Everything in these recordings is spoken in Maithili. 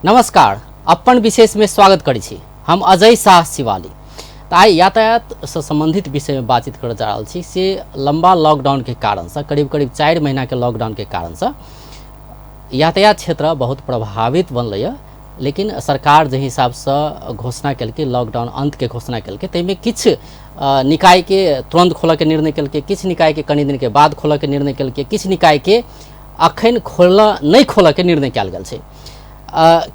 नमस्कार, अपन विशेष में स्वागत करै छी। हम अजय शाह शिवाली। तऽ आइ यातायातसँ सम्बन्धित विषयमे बातचीत करऽ जा रहल छी। से लम्बा लॉकडाउनके कारणसँ, करीब करीब 4 महीनाके लॉकडाउनके कारणसँ यातायात क्षेत्र बहुत प्रभावित बनलैए। लेकिन सरकार जाहि हिसाबसँ घोषणा केलकै, लॉकडाउन अन्तके घोषणा केलकै, ताहिमे किछु निकायके तुरन्त खोलऽके निर्णय केलकै, किछु निकायके कनि दिनके बाद खोलऽके निर्णय केलकै, किछु निकायके अखन खोलऽ नहि खोलऽके निर्णय कयल गेल छै,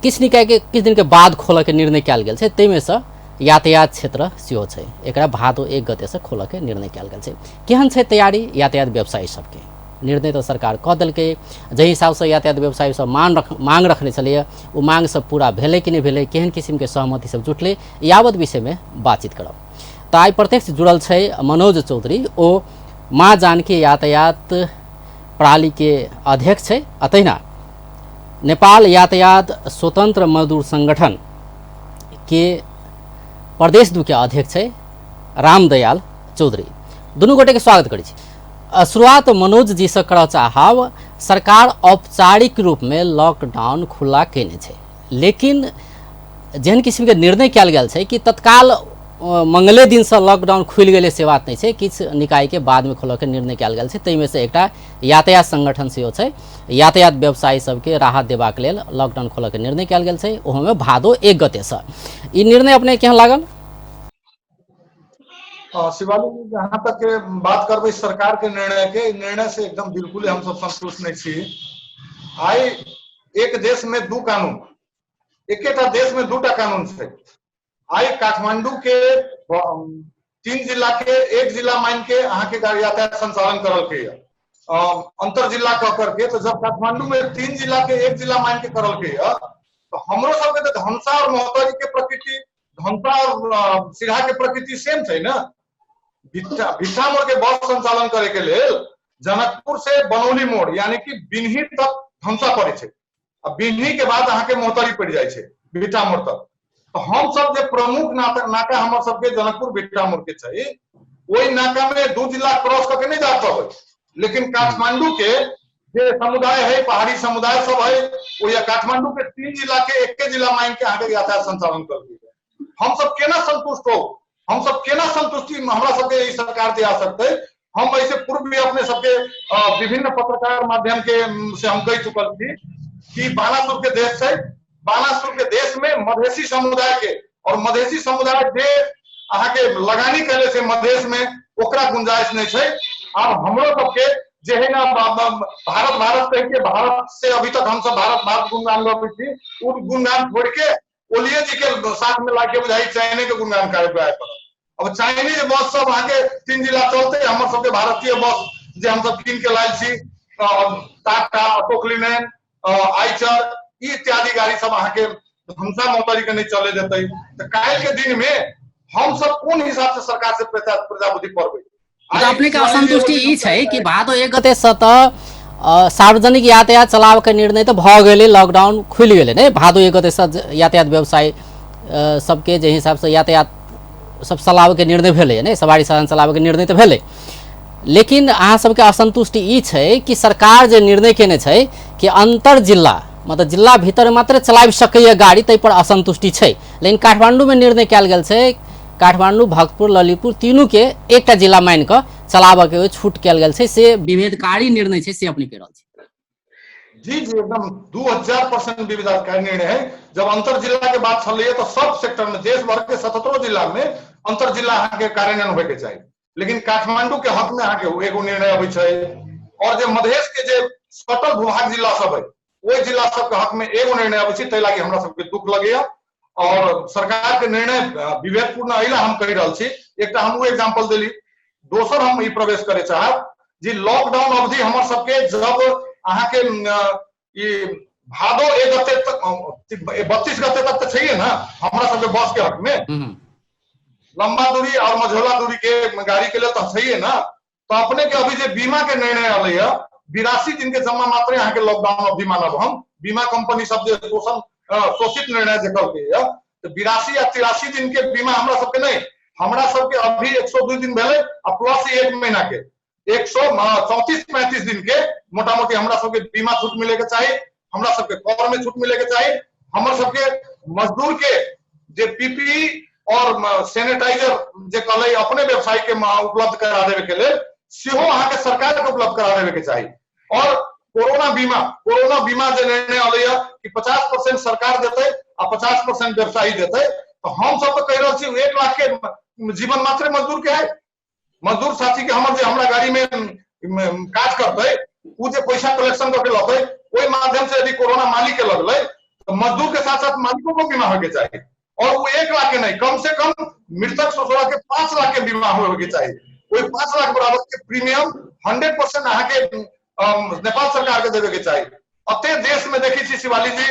किछु निकायके किछु दिनके बाद खोलऽके निर्णय कयल गेल छै। ताहिमे सँ यातायात क्षेत्र सेहो छै, एकरा भादो 1 गतेसँ खोलऽके निर्णय कयल गेल छै। केहन छै तैयारी यातायात व्यवसायी सबके? निर्णय तऽ सरकार कऽ देलकै, जाहि हिसाबसँ यातायात व्यवसायी सब मांग रखने छलैए ओ मांग सब पूरा भेलै कि नहि भेलै, केहन किसिमके सहमति सब जुटलै, यावत विषयमे बातचीत करब। तऽ आइ प्रत्यक्ष जुड़ल छै मनोज चौधरी, ओ माँ जानकी यातायात प्रणालीके अध्यक्ष छै, आ तहिना नेपाल यातायात स्वतन्त्र मजदूर संगठन के प्रदेश 2 के अध्यक्ष छै रामदयाल चौधरी। दुनू गोटेके स्वागत करै छी। शुरुआत मनोज जी से करऽ चाहब। सरकार औपचारिक रूपमे लॉकडाउन खुला केने छै, लेकिन जेहन किसिमके निर्णय कयल गेल छै कि तत्काल मंगले दिनसँ लॉकडाउन खुलि गेलै से बात नहि छै। किछु निकायके बादमे खोलऽके निर्णय कयल गेल छै, ताहिमे से एकटा यातायात संगठन सेहो छै। यातायात व्यवसायी सबके राहत देबाक लेल लॉकडाउन खोलऽके निर्णय कयल गेल छै, ओहोमे भादो 1 गतेसँ। ई निर्णय अपने केहन लागल? शिवाली जी, जहाँ तक के बात करबै सरकार के निर्णय के, निर्णय से एकदम बिल्कुल हम सब संतुष्ट नहीं छी। आइ एक देश में 2 कानून, एकेटा देश में 2टा कानून छै। आइ काठमांडू के 3 जिला के 1 जिला मान के अहाँ के गाड़ी यातायात संचालन करल के अंतर जिला कह करके, तो जब काठमांडू में 3 जिला के 1 जिला मान के करल के तो हमरो सबके तो धनसा और महोत्तरी के प्रकृति, धनसा और सिरहा के प्रकृति सेम छै ना। भिट्ठा मोड़ के बस संचालन करे के लेल जनकपुर से बनौली मोड़ यानी कि बिनही तक धनसा पड़े छै, आ बिनही के बाद अहाँ के महोत्तरी पड़ जाय छै भिट्ठा मोड़ तक। तो हम सब जे प्रमुख नाका हमर सबके जनकपुर भिट्ठा मोड़ के छै, ओहि नाका में 2 जिला क्रॉस करके नहीं जा पबै। लेकिन काठमांडू के जे समुदाय है, पहाड़ी समुदाय सब है, वो या काठमांडू के 3 जिला के 1 जिला मान के अहाँ के यातायात संचालन कर दिए। हम सब केना संतुष्ट हो, हम सब केना संतुष्टि हमरा सबके ई सरकार दिया सकते? हम ऐसे पूर्व भी अपने सबके विभिन्न पत्रकार माध्यम के से हम कह चुकल छी कि बानासुर के देश है। बानासुर के देश में मधेसी समुदाय के और मधेसी समुदाय जे अहाँ के लगानी कैले से मधेश में ओकरा गुंजाइश नहीं छै। आब हमरो सबके जे है ना भारत भारत कह के भारत से अभी तक हम सब भारत भारत गुणगान गबै छी, उ गुणगान छोड़ के ओलिये जी के साथ में लाके बुझाई चाइने के गुणगान करे के पड़त। अब चाइनीज बस सब अहाँ के 3 जिला चलते, हमर सबके भारतीय बस जे हम सब कीन के लायल छी, टाटा, अशोक लीलैंड, आइचर इत्यादि गाड़ी सब अहाँ के धनसा महोत्तरी के नहीं चले देते। तो काल्हि के दिन में हम सब कोन हिसाब से सरकार से प्रजाबुद्धि पड़बै? तऽ अपने के असंतुष्टि ई छै कि भादो 1 गते से तऽ सार्वजनिक यातायात चलाबऽ के निर्णय तऽ भऽ गेलै, लॉकडाउन खुलि गेलै ने। भादो 1 गते से यातायात व्यवसायी सबके जे हिसाब से यातायात सब चलाबऽ के निर्णय भेलै ने, सवारी साधन चलाबऽ के निर्णय तऽ भेलै, लेकिन अहाँ सबके असंतुष्टि ई छै कि सरकार जे निर्णय केने छै कि अंतर जिला मतलब जिला भीतर मात्र चलाबि सकैए गाड़ी, ताहि पर असंतुष्टि छै। लेकिन काठमांडूमे निर्णय कयल गेल छै काठमांडू, भक्तपुर, ललितपुर तीनू के एकटा जिला मानि कऽ चलाबऽ के छूट कयल गेल छै, से विभेदकारी निर्णय छै से अपने कहि रहल छी। जी जी, एकदम 2000% विभेदकारी निर्णय है। जब अंतर जिला के बात चल रही है तो सब सेक्टर में देश भर के 77 जिला में अंतर जिला अहाँ के कार्यान्वयन होय के चाही, लेकिन काठमांडू के हक में अहाँ के एगो निर्णय अबै छै और जे मधेश के जे सटल भूभाग जिला सब है ओहि जिला सबके हक में एगो निर्णय अबै छै। ताहि लागी हमरा सबके दुख लगैया और सरकार के निर्णय विवेकपूर्ण अहिला हम कहि रहल छी। एकटा हम ओ एग्जाम्पल देली, दोसर हम ई प्रवेश करे चाहब जे लॉकडाउन अवधि हमर सबके जब अहाँ के ई भादो 1 गते तक, 32 गते तक तो छैहे ना हमरा सबके बस के हक में, लंबा दूरी और मझोला दूरी के गाड़ी के लिए तो छैहे ना। तो अपने के अभी जे बीमा के निर्णय अलै है 82 दिन के जमा मात्र अहाँ के लॉकडाउन अवधि मानब हम, बीमा कंपनी सब जे शोषित निर्णय जे करके है, तो 82 या 83 दिन के बीमा हमरा सबके नहीं, हमरा सबके अभी 102 दिन भेलै आ प्लस 1 महीना के 134-35 दिन के मोटा मोटी हमरा सबके बीमा छूट मिले के चाही, हमरा सबके कर में छूट मिले के चाही, हमर सबके मजदूर के जे पीपीई और सैनिटाइजर जे कहले अपने व्यवसाय के उपलब्ध करा देवे के लेल सेहो अहाँके सरकार के उपलब्ध करा देवे के चाही। और कोरोना बीमा जे निर्णय अलै कि 50% सरकार देते आ 50% व्यवसायी देते, तो हम सब तो कहि रहल छी 1 लाख के जीवन मात्र मजदूर के है। मजदूर साथी के हमर जे हमरा गाड़ी में काज करते उ जे पैसा कलेक्शन करके लते ओहि माध्यम से यदि कोरोना मालिक के लगले तो मजदूर के साथ साथ मालिकों को बीमा होके चाहिए। और वो 1 लाख के नहीं, कम से कम मृतक ससुरा के 5 लाख के बीमा होके चाहिए। वही 5 लाख बराबर के प्रीमियम 100% अहाँ के नेपाल सरकार के देवे के चाहिए। अते देश में देखी छी शिवाली जी,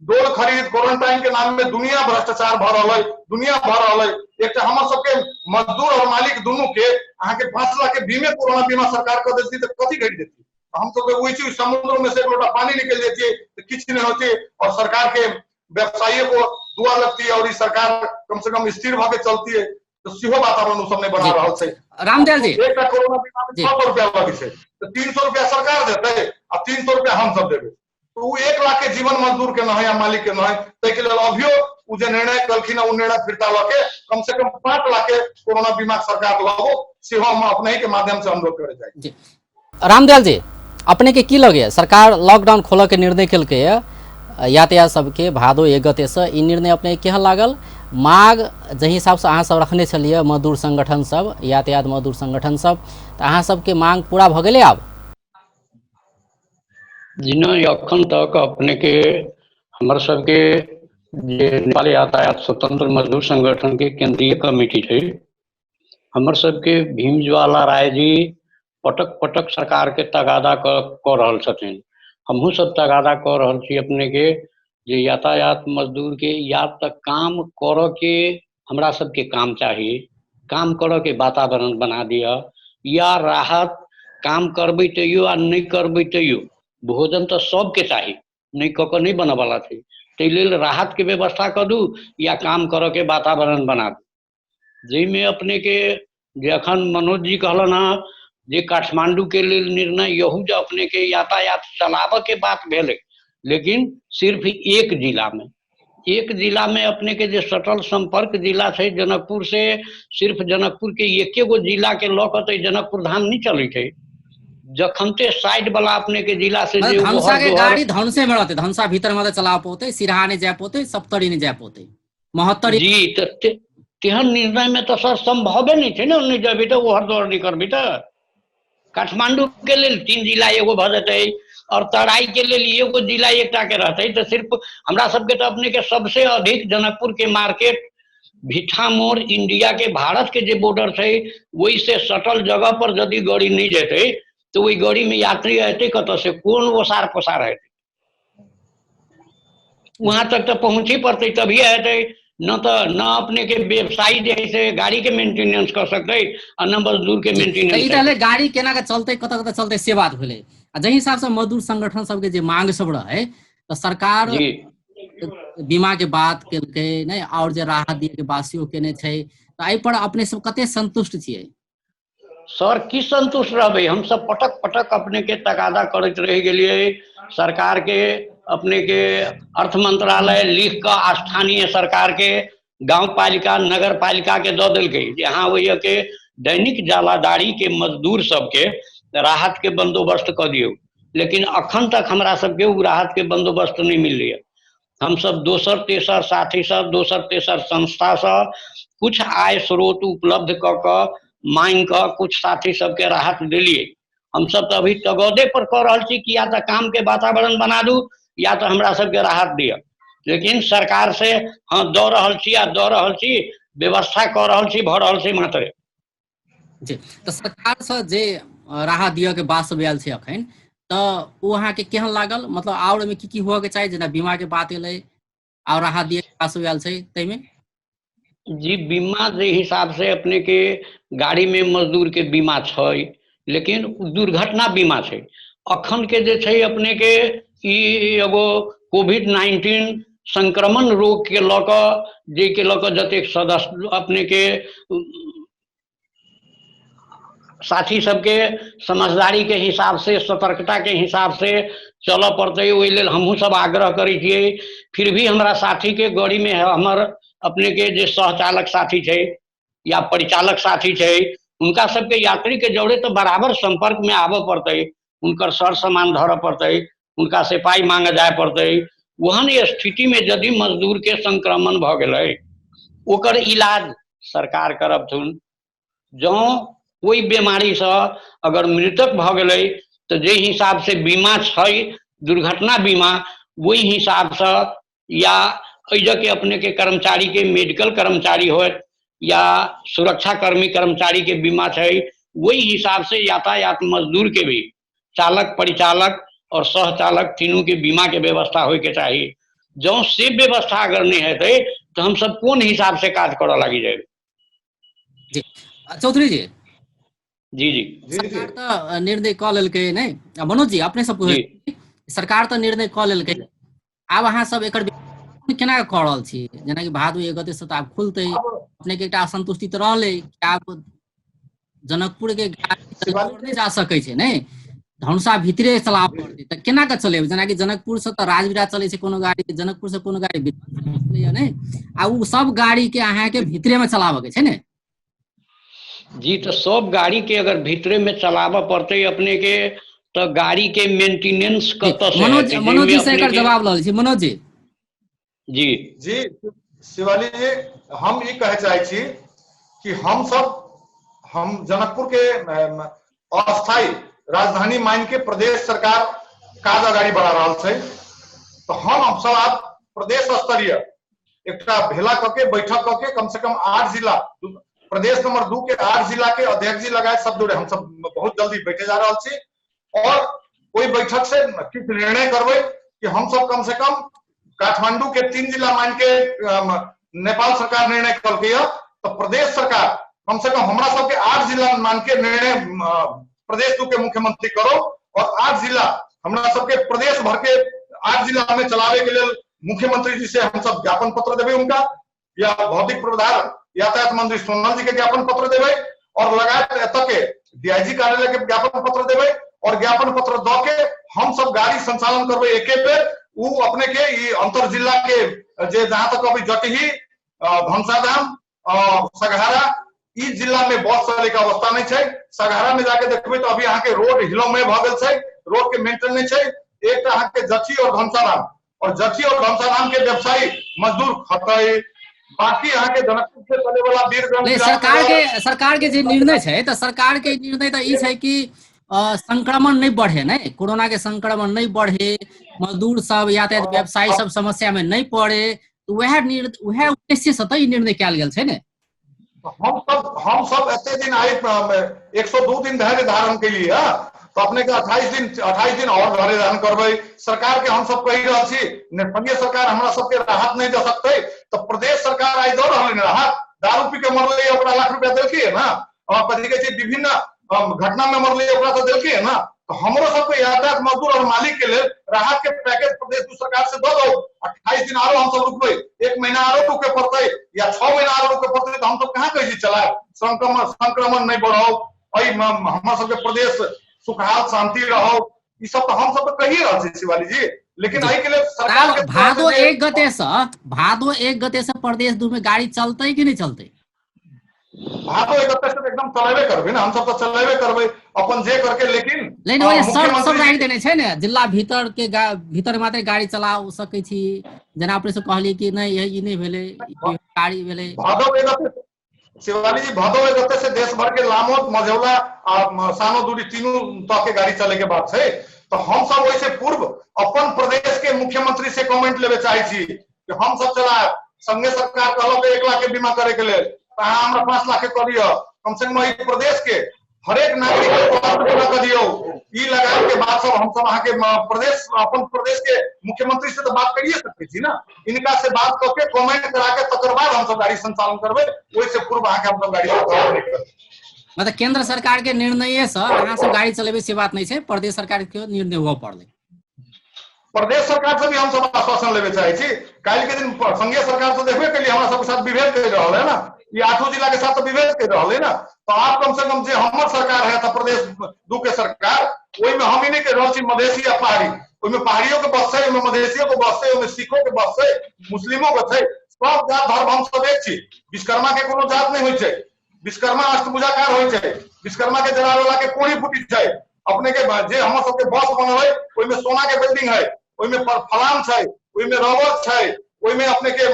डोल खरीद क्वारंटाइन के नाम में दुनिया भ्रष्टाचार भ रहल है, दुनिया भ रहल है। एक हमर सबके मजदूर और मालिक दुनू के अहाँ के 5 लाख के बीमे कोरोना बीमा सरकार कर देती तो कथी घटि देती। हम सब वही चीज समुद्र में से एक लोटा पानी निकल जाती है तो किछु नहीं होती और सरकार के व्यवसायी को दुआ लगती है और इस सरकार कम से कम स्थिर भके चलती है। तो सेहो वातावरण सब नहीं बना रहल छै। रामदयाल जी, एकटा कोरोना बीमा में 600 रुपया लगे छै तो 300 रुपया सरकार देते आ 300 रुपया हम सब देबै, तो उ 1 लाख के जीवन मजदूर के न है या मालिक के न है। ताहि के लेल अभियो उ जे निर्णय कलखिन उ निर्णय फिरता लऽ के कम से कम 5 लाख के कोरोना बीमा सरकार लगो, सेहो हम अपने के माध्यम से अनुरोध करे जाइ। जी रामदयाल जी, अपने के की लगे सरकार लॉकडाउन खोलऽ के निर्णय केलकै यातायात सबके भादो 1 गते से, ई निर्णय अपने केहन लागल? मांग जाहि हिसाबसँ अहाँ सब रखने छलियै मजदूर संगठन सब, यातायात मजदूर संगठन सब, तऽ अहाँ सबके मांग पूरा भऽ गेलै आब? जी नहि, अखन तक अपने के हमर सबके जे नेपाल यातायात स्वतंत्र मजदूर संगठन के केंद्रीय कमिटी छै, हमर सबके भीम ज्वाला राय जी पटक पटक सरकार के तगादा कऽ रहल छथिन। हमहूँ सब तगादा कऽ रहल छी अपने के जे यातायात मजदूर के या तऽ काम करऽ के हमरा सबके काम चाही, काम करऽ के वातावरण बना दिअ, या राहत, काम करबै तैयो आ नहि करबै तैयो भोजन तऽ सबके चाही, नहि कऽ कऽ नहि बनऽवला छै, ताहि लेल राहत के व्यवस्था कऽ दू या काम करऽ के वातावरण बना दू। जाहिमे अपने के जे अखन मनोज जी कहलन हँ जे काठमांडू के लेल निर्णय यहू जे अपने के यातायात चलाबऽ के बात भेलै, लेकिन सिर्फ एक जिला में, एक जिला में अपने के जे सटल संपर्क जिला छै जनकपुर से, सिर्फ जनकपुर के एके गो जिला के लऽ कऽ तऽ जनकपुर धाम नहि चलै छै। जखनते साइड वाला अपने के जिला से जे धनसा के गाड़ी धनसे में रहते, धनसा भीतर में चला पौते, सिरहा नहीं जाए पौते, सप्तरी नहीं जाए पौते, महोत्तरी जी। तऽ तेहन निर्णय में तऽ सर संभवे नहीं छै ने, नहि जेबी तऽ ओहर दोहर नहि करबी तऽ काठमांडू के लेल 3 जिला एगो भऽ जेतै और तराई के लेल एगो जिला एकटा के रहतै, तऽ सिर्फ हमरा सबके तऽ अपने के सबसे अधिक जनकपुर के मार्केट भिठा मोड़ इंडिया के भारत के जे बॉर्डर छै ओहि से सटल जगह पर यदि गाड़ी नहीं जेतै तऽ ओहि गाड़ी में यात्री एतै कतऽ से, कोन ओसार पसार हेतै, वहां तक तऽ पहुँच ही पड़तै तभी हेतै, न तऽ न अपने के व्यवसायी जे है से गाड़ी के मेंटेनेंस कर सकतै आ न मजदूर के मेंटेनेंस। ई गाड़ी केना के चलतै, कतऽ कतऽ चलतै से बात भेलै। आ जाहि हिसाब से मजदूर संगठन सबके जे मांग सब रहै तऽ सरकार बीमा के बात केलकै नहि, और जे राहत दिए के बात सेहो केने छै, तऽ एहि पर अपने सब कते संतुष्ट छियै? सर की संतुष्ट रहबै, हम सब पटक पटक अपने के तगादा करैत रहि गेलियै सरकार के, अपने के अर्थ मंत्रालय लिख कऽ स्थानीय सरकार के गाँव पालिका नगर पालिका के दऽ देलकै जे अहाँ ओहि के दैनिक जालादारी के मजदूर सबके राहत के बंदोबस्त कऽ दियौ, लेकिन अखन तक हमरा सबके ओ राहत के बंदोबस्त नहि मिलैया। हम सब दोसर तेसर साथी सब दोसर तेसर संस्था सँ कुछ आय स्रोत उपलब्ध कऽ कऽ मांगि कऽ कुछ साथी सबके राहत देलियै। हम सब तऽ अभी तगदे पर कऽ रहल छी कि या तऽ काम के वातावरण बना दू या तऽ हमरा सबके राहत दिअ, लेकिन सरकार से हँ दऽ रहल छी आ दऽ रहल छी, व्यवस्था कऽ रहल छी, भऽ रहल छै मात्रे। जी, तऽ सरकार से जे राहत दिअ के बात सब आयल छै अखन, तऽ ओ अहाँके केहन लागल? मतलब आओर ओहिमे की की हुअ के चाही, जेना बीमा के बात एलै आओर राहत दिअ के बात सब आयल छै ताहिमे? जी, बीमा जे हिसाब से अपने के गाड़ी में मजदूर के बीमा छै, लेकिन दुर्घटना बीमा छै। अखन के जे छै अपने के ई एगो कोविड-19 संक्रमण रोग के लऽ कऽ जे के लऽ कऽ जतेक सदस्य अपने के साथी सबके समझदारी के हिसाब से सतर्कता के हिसाब से चलऽ पड़तै। ओहि लेल हमहूँ सब आग्रह करै छियै। फिर भी हमरा साथीके गाड़ीमे हमर अपनेके जे सहचालक साथी छै या परिचालक साथी छै, हुनका सबके यात्रीके जौरे तऽ बराबर सम्पर्कमे आबऽ पड़तै, हुनकर सर सामान धरऽ पड़तै, हुनका से पाइ मांगे जाय पड़तै। ओहन स्थितिमे यदि मजदूरके संक्रमण भऽ गेलै, ओकर इलाज सरकार करबथुन। जँ कोइ बीमारीसँ अगर मृतक भऽ गेलै तऽ जे हिसाबसँ बीमा छै, दुर्घटना बीमा, ओहि हिसाबसँ या एहि जगह अपनेके कर्मचारीके मेडिकल कर्मचारी होत या सुरक्षाकर्मी कर्मचारीके बीमा छै, ओहि हिसाबसँ यातायात मजदूरके भी चालक, परिचालक और सहचालक तीनू के बीमा के व्यवस्था होइके चाही। जँ से व्यवस्था अगर नहि हेतै तऽ हमसब कोन हिसाब से काज करऽ लागि जायब। जी चौधरी जी। जी जी। सरकार तऽ निर्णय कऽ लेलकै नहि? मनोज जी अपने सब सरकार तऽ निर्णय कऽ लेलकै, आब अहाँ सब एकर केना कऽ रहल छी? जेनाकि भादो 1 गते से तऽ आब खुलतै, अपने के एकटा असंतुष्टि तऽ रहलै कि आब जनकपुर के गाड़ी नहि जा सकै छै, नहि धनुषा भीतरे चलाबऽ पड़तै, तऽ केना कऽ चलेबै? जेनाकि जनकपुर से तऽ राजविराज चलै छै कोनो गाड़ी, जनकपुर से कोनो गाड़ी नहि, आ ओ सब गाड़ी के अहाँके भीतरे में चलाबऽ के छै ने? जी, तऽ सब गाड़ी के अगर भीतरे में चलाबऽ पड़तै अपने के, तऽ गाड़ी के मेंटेनेंस कतऽ से? मनोज जी से एकर जवाब लऽ लै छी। मनोज जी। जी जी शिवाली जी, हम ई कहे चाहे छी कि हम सब हम जनकपुर के अस्थायी राजधानी मान के प्रदेश सरकार काज अगाडि बढ़ा रहल छै, तो हम सब आब प्रदेश स्तरीय एकटा भेला कऽ के बैठक कऽ के कम से कम 8 जिला, प्रदेश नंबर 2 के 8 जिला के अध्यक्ष जी लगाए सब जोड़े हम सब बहुत जल्दी बैठे जा रहल छी और ओहि बैठक से किछु निर्णय करबै कि हम सब कम से कम काठमांडू के 3 जिला मान के नेपाल सरकार निर्णय कलकै, तो प्रदेश सरकार कम से कम हमरा सबके 8 जिला मान के निर्णय प्रदेश 2 के मुख्यमंत्री करो और 8 जिला हमरा सबके प्रदेश भर के 8 जिला में चलावे के लिए मुख्यमंत्री जी से हम सब ज्ञापन पत्र देवे उनका, या भौतिक पूर्वाधार यातायात मंत्री सोनल जी के ज्ञापन पत्र देवे और लगायत एतऽ के डीआईजी कार्यालय के ज्ञापन पत्र देवे और ज्ञापन पत्र the के हम सब गाड़ी संचालन करबे एके बेर। उ अपने के ई अंतर जिला के जे जहां तक अभी जटही, धनुषाधाम, सघारा ई जिला में बस चले के अवस्था नहीं छै। सघारा में जाके देखबे तो अभी अहाँ के रोड हिलौमय भऽ गेल छै, रोड के मेंटेन नहीं छै। एक अहाँ के जठी और धनुषाधाम, और जठी और धनुषाधाम के व्यवसायी मजदूर खतै, बाकी अहाँ के जनकपुर से चले वाला वीरगंज। सरकार के जे निर्णय छै, तऽ सरकार के निर्णय तऽ ई छै कि संक्रमण नहीं बढ़े, नहीं कोरोना के संक्रमण नहीं बढ़े, मजदूर सब यातायात व्यवसायी सब समस्या में नहीं पड़े, तो वह उद्देश्य से तऽ ई निर्णय कयल गेल छै ने। हम सब एते दिन आई 102 दिन धैर्य धारण के लिए, तो अपने के 28 दिन और धैर्य धारण करबै। सरकार के हम सब कहि रहल छी, संघीय सरकार हमरा सबके राहत नहीं दे सकते, तो प्रदेश सरकार आई दऽ रहल राहत। दारू पी के मरलै ओकरा लाख रुपया देलकै है ना, और कथी कहै छै विभिन्न घटना में मरलै ओकरा तो देलकै है ना। तो हमरो सबके यातायात मजदूर और मालिक के लेल राहत के पैकेज प्रदेश सरकार से दऽ दो। 28 दिन आरो हम सब रुकबै, 1 महीना आरो रुके पड़तै या 6 महीना आरो रुके पड़तै, तो हम सब कहाँ कहै छी चलायब। संक्रमण नहीं बढ़ाओ, हमर सबके प्रदेश सुखहाल शांति रहो, ई सब तो हम सब तो कहि रहल छी शिवाली जी। लेकिन एहि के लेल सरकार के भादो 1 गते से, भादो 1 गते से प्रदेश 2 में गाड़ी चलतै कि नहीं चलतै? भादो 1 गते से एकदम चलेबे करबै ना, हम सब तो चलेबे करबै अपन जे करके। लेकिन लेकिन शर्त सब राखि देने छै ने, जिला भीतर के भीतर मात्र गाड़ी चला सकै छी, जेना अपने से कहलियै कि नहीं ई नहीं भेलै, गाड़ी भेलै। भादो 1 गते शिवाली जी, भादो 1 गते से देश भर के लामो मझौला आ सानो दूरी तीनू तह के गाड़ी चले के बात छै। तो हम सब ओहिसे पूर्व अपन प्रदेश के मुख्यमंत्री से कमेंट लेवे चाहे छी कि हम सब चलायब। संघीय सरकार कहलक 1 लाख के बीमा करे के लेल, अहाँ हमरा 5 लाख के कऽ दिअ, कम से कम एहि प्रदेश के हरेक नागरिक के स्वास्थ्य बीमा कऽ दियौ। ई लगाय के बाद सब हम सब अहाँ के प्रदेश अपन प्रदेश के मुख्यमंत्री से तो बात करिए सकै छी ना, इनका से बात कऽ के कमेंट करा के तकर बाद हम सब गाड़ी संचालन करबै। ओहिसे पूर्व अहाँ के हम सब गाड़ी संचालन नहि करबै। मतलब केंद्र सरकार के निर्णय से अहाँ सब गाड़ी चलेबै से बात नहीं छै, प्रदेश सरकार के निर्णय हुअ पड़लै। प्रदेश सरकार से भी हम सब आश्वासन लेवे चाहे छी। काल्हि के दिन संघीय सरकार से देखबे केलिए हमरा सबके साथ विभेद कर रहल है ना, ये 8 जिला के साथ तो विभेद कर रहल है ना। तो आप कम से कम जे हमर सरकार है तो प्रदेश 2 के सरकार, ओहि में हम ही नहीं कह रहल छी मधेसी या पहाड़ी, ओहिमे पहाड़ियो के बस छै, ओहिमे मधेसियो के बस छै, ओहिमे सिखो के बस छै, मुस्लिमो के छै, सब जात धर्म हम सब एक छी। विश्वकर्मा के कोनो जात नहि होइ छै, विश्वकर्मा अष्टभुजाकार होइ छै, विश्वकर्मा के जरावे वाला के कोड़ी फूटी छै। अपने के जे हमर सबके बस बनल है ओहिमे सोना के बिल्डिंग है, ओहिमे फलाम छै, ओहिमे रबर छै, ओहिमे अपने के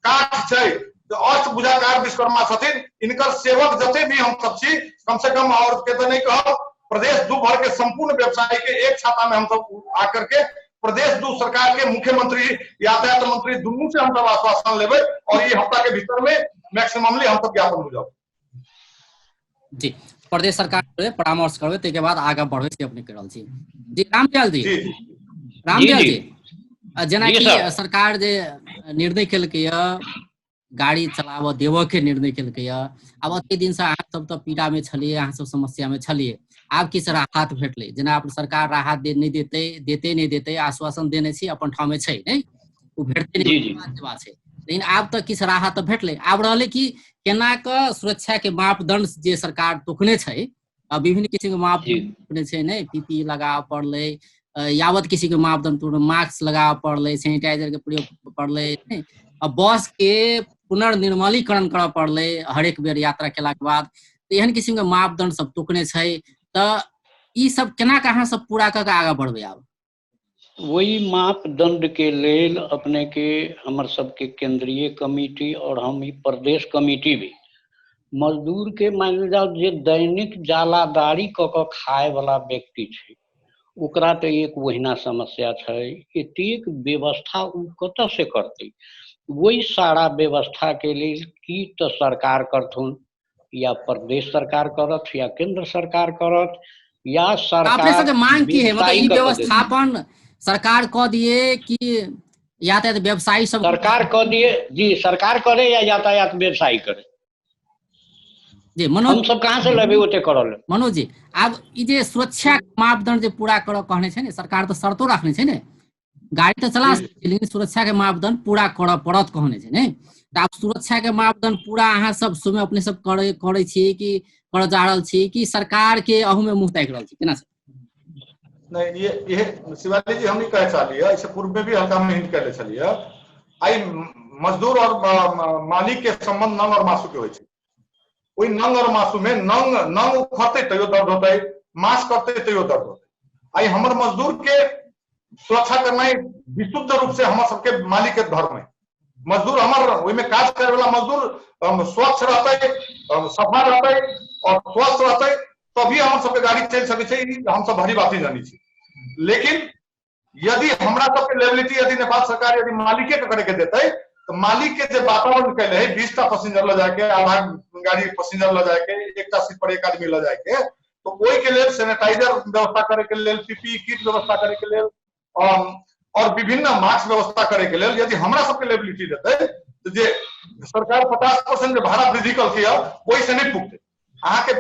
काठ छै। अष्टभुजाकार विश्वकर्मा छथिन, इनकर सेवक जते भी हम सब छी, कम से कम और के तो नहीं कहब, प्रदेश दू भर के संपूर्ण व्यवसायी के एक छाता में हम सब आकर के प्रदेश दू सरकार के मुख्यमंत्री यातायात मंत्री दुनू से हम सब आश्वासन लेबै और ये हफ्ता के भीतर में मैक्सिममली हम सब ज्ञापन बुझाउ। जी, प्रदेश सरकार से परामर्श करबै, ताहिके बाद आगाँ बढ़बै से अपने कहि रहल छी। जी रामदयाल जी, रामदयाल जी, जेनाकि सरकार जे निर्णय केलकै गाड़ी चलाबऽ देबऽ के निर्णय केलकै, आब एते दिन से अहाँ सब तऽ पीड़ा में छलियै, अहाँ सब समस्या में छलियै, आब किछु राहत भेटलै? जेना आब सरकार राहत दे नहि देतै, देते नहि देतै, आश्वासन देने छी अपन ठाम में छै, नहि ओ भेटतै नहि बात छै, लेकिन आब तऽ किछु राहत तऽ भेटलै। आब रहलै कि केना कऽ सुरक्षा के मापदंड जे सरकार तोकने छै, विभिन्न किसिम के मापदंड तोकने छै, नहि पीपी लगाबऽ पड़लै, यावत किसी के मापदंड मास्क लगाबऽ पड़लै, सैनिटाइजर के प्रयोग पड़लै, बस के पुनर्निर्मलीकरण करऽ पड़लै हरेक बेर यात्रा केलाके बाद, तऽ एहन किसिम के मापदंड सब तोकने छै, तऽ ई सब केना कऽ अहाँ सब पूरा कऽ के आगाँ बढ़बै? आब ओहि मापदंड के लेल अपने के हमर सबके केंद्रीय कमिटी और हम ई प्रदेश कमिटी भी मजदूर के मानि जाओ जे दैनिक जालादारी कऽ कऽ खाय वाला व्यक्ति छै ओकरा तऽ एक ओहिना समस्या छै, एतेक व्यवस्था ओ कतऽ से करतै? ओहि सारा व्यवस्था के लेल की तऽ सरकार करथुन, या प्रदेश सरकार करत, या केंद्र सरकार करत, या सरकार। अपने सबके मांग की है? मतलब ई व्यवस्थापन सरकार कऽ दिए कि यातायात व्यवसायी सब सरकार कऽ दिए? जी, सरकार करे या यातायात व्यवसायी करे। जी मनोज, हम सब कहाँ से लेबै ओते करल? मनोज जी, आब ई जे सुरक्षा मापदंड जे पूरा करऽ कहने छै ने सरकार, तऽ शर्तो राखने छै ने, गाड़ी तऽ चला सकै छी लेकिन सुरक्षा के मापदंड पूरा करऽ पड़त कहने छै ने, तऽ आब सुरक्षा के मापदंड पूरा अहाँ सब समय अपने सब करै करै छी कि करऽ जा रहल छी कि सरकार के अहू में मुँह ताकि रहल छी, केना? नहीं, ये शिवाली जी, हम नहीं कहे चाहलियै, ऐसे पूर्व में भी हल्का में हिंट कैले छलियै, आई मजदूर और मालिक के संबंध नंग और मासू के होइ छै। ओहि नंग और मासू में नंग नंग उखड़तै तैयो दर्द होतै, मास करतै तैयो दर्द होतै। आई हमर मजदूर के सुरक्षा करनाइ विशुद्ध रूप से हमर सबके मालिक के धर्म है। मजदूर हमर ओहिमे काज करे वाला मजदूर स्वच्छ रहतै, सफा रहतै और स्वस्थ रहतै तभी हमर सबके गाड़ी चलि सकै छै, हम सब भरी बाती जानै छी। लेकिन यदि हमरा सबके लेबिलिटी यदि नेपाल सरकार यदि मालिके के करे के देतै तऽ मालिक के जे वातावरण कैले है, 20 टा पैसेंजर ल जाके, आधा गाड़ी पैसेंजर ल जाके, एकटा सीट पर एक आदमी ल जाके, तो ओहि के लेल सैनिटाइजर व्यवस्था करे के लेल, पीपीई किट व्यवस्था करे के लेल और विभिन्न मास्क व्यवस्था करे के लेल यदि हमरा सबके लेबिलिटी देतै तऽ जे सरकार 50% जे भाड़ा वृद्धि कलकै ओहि से नहि पुगतै। अहाँके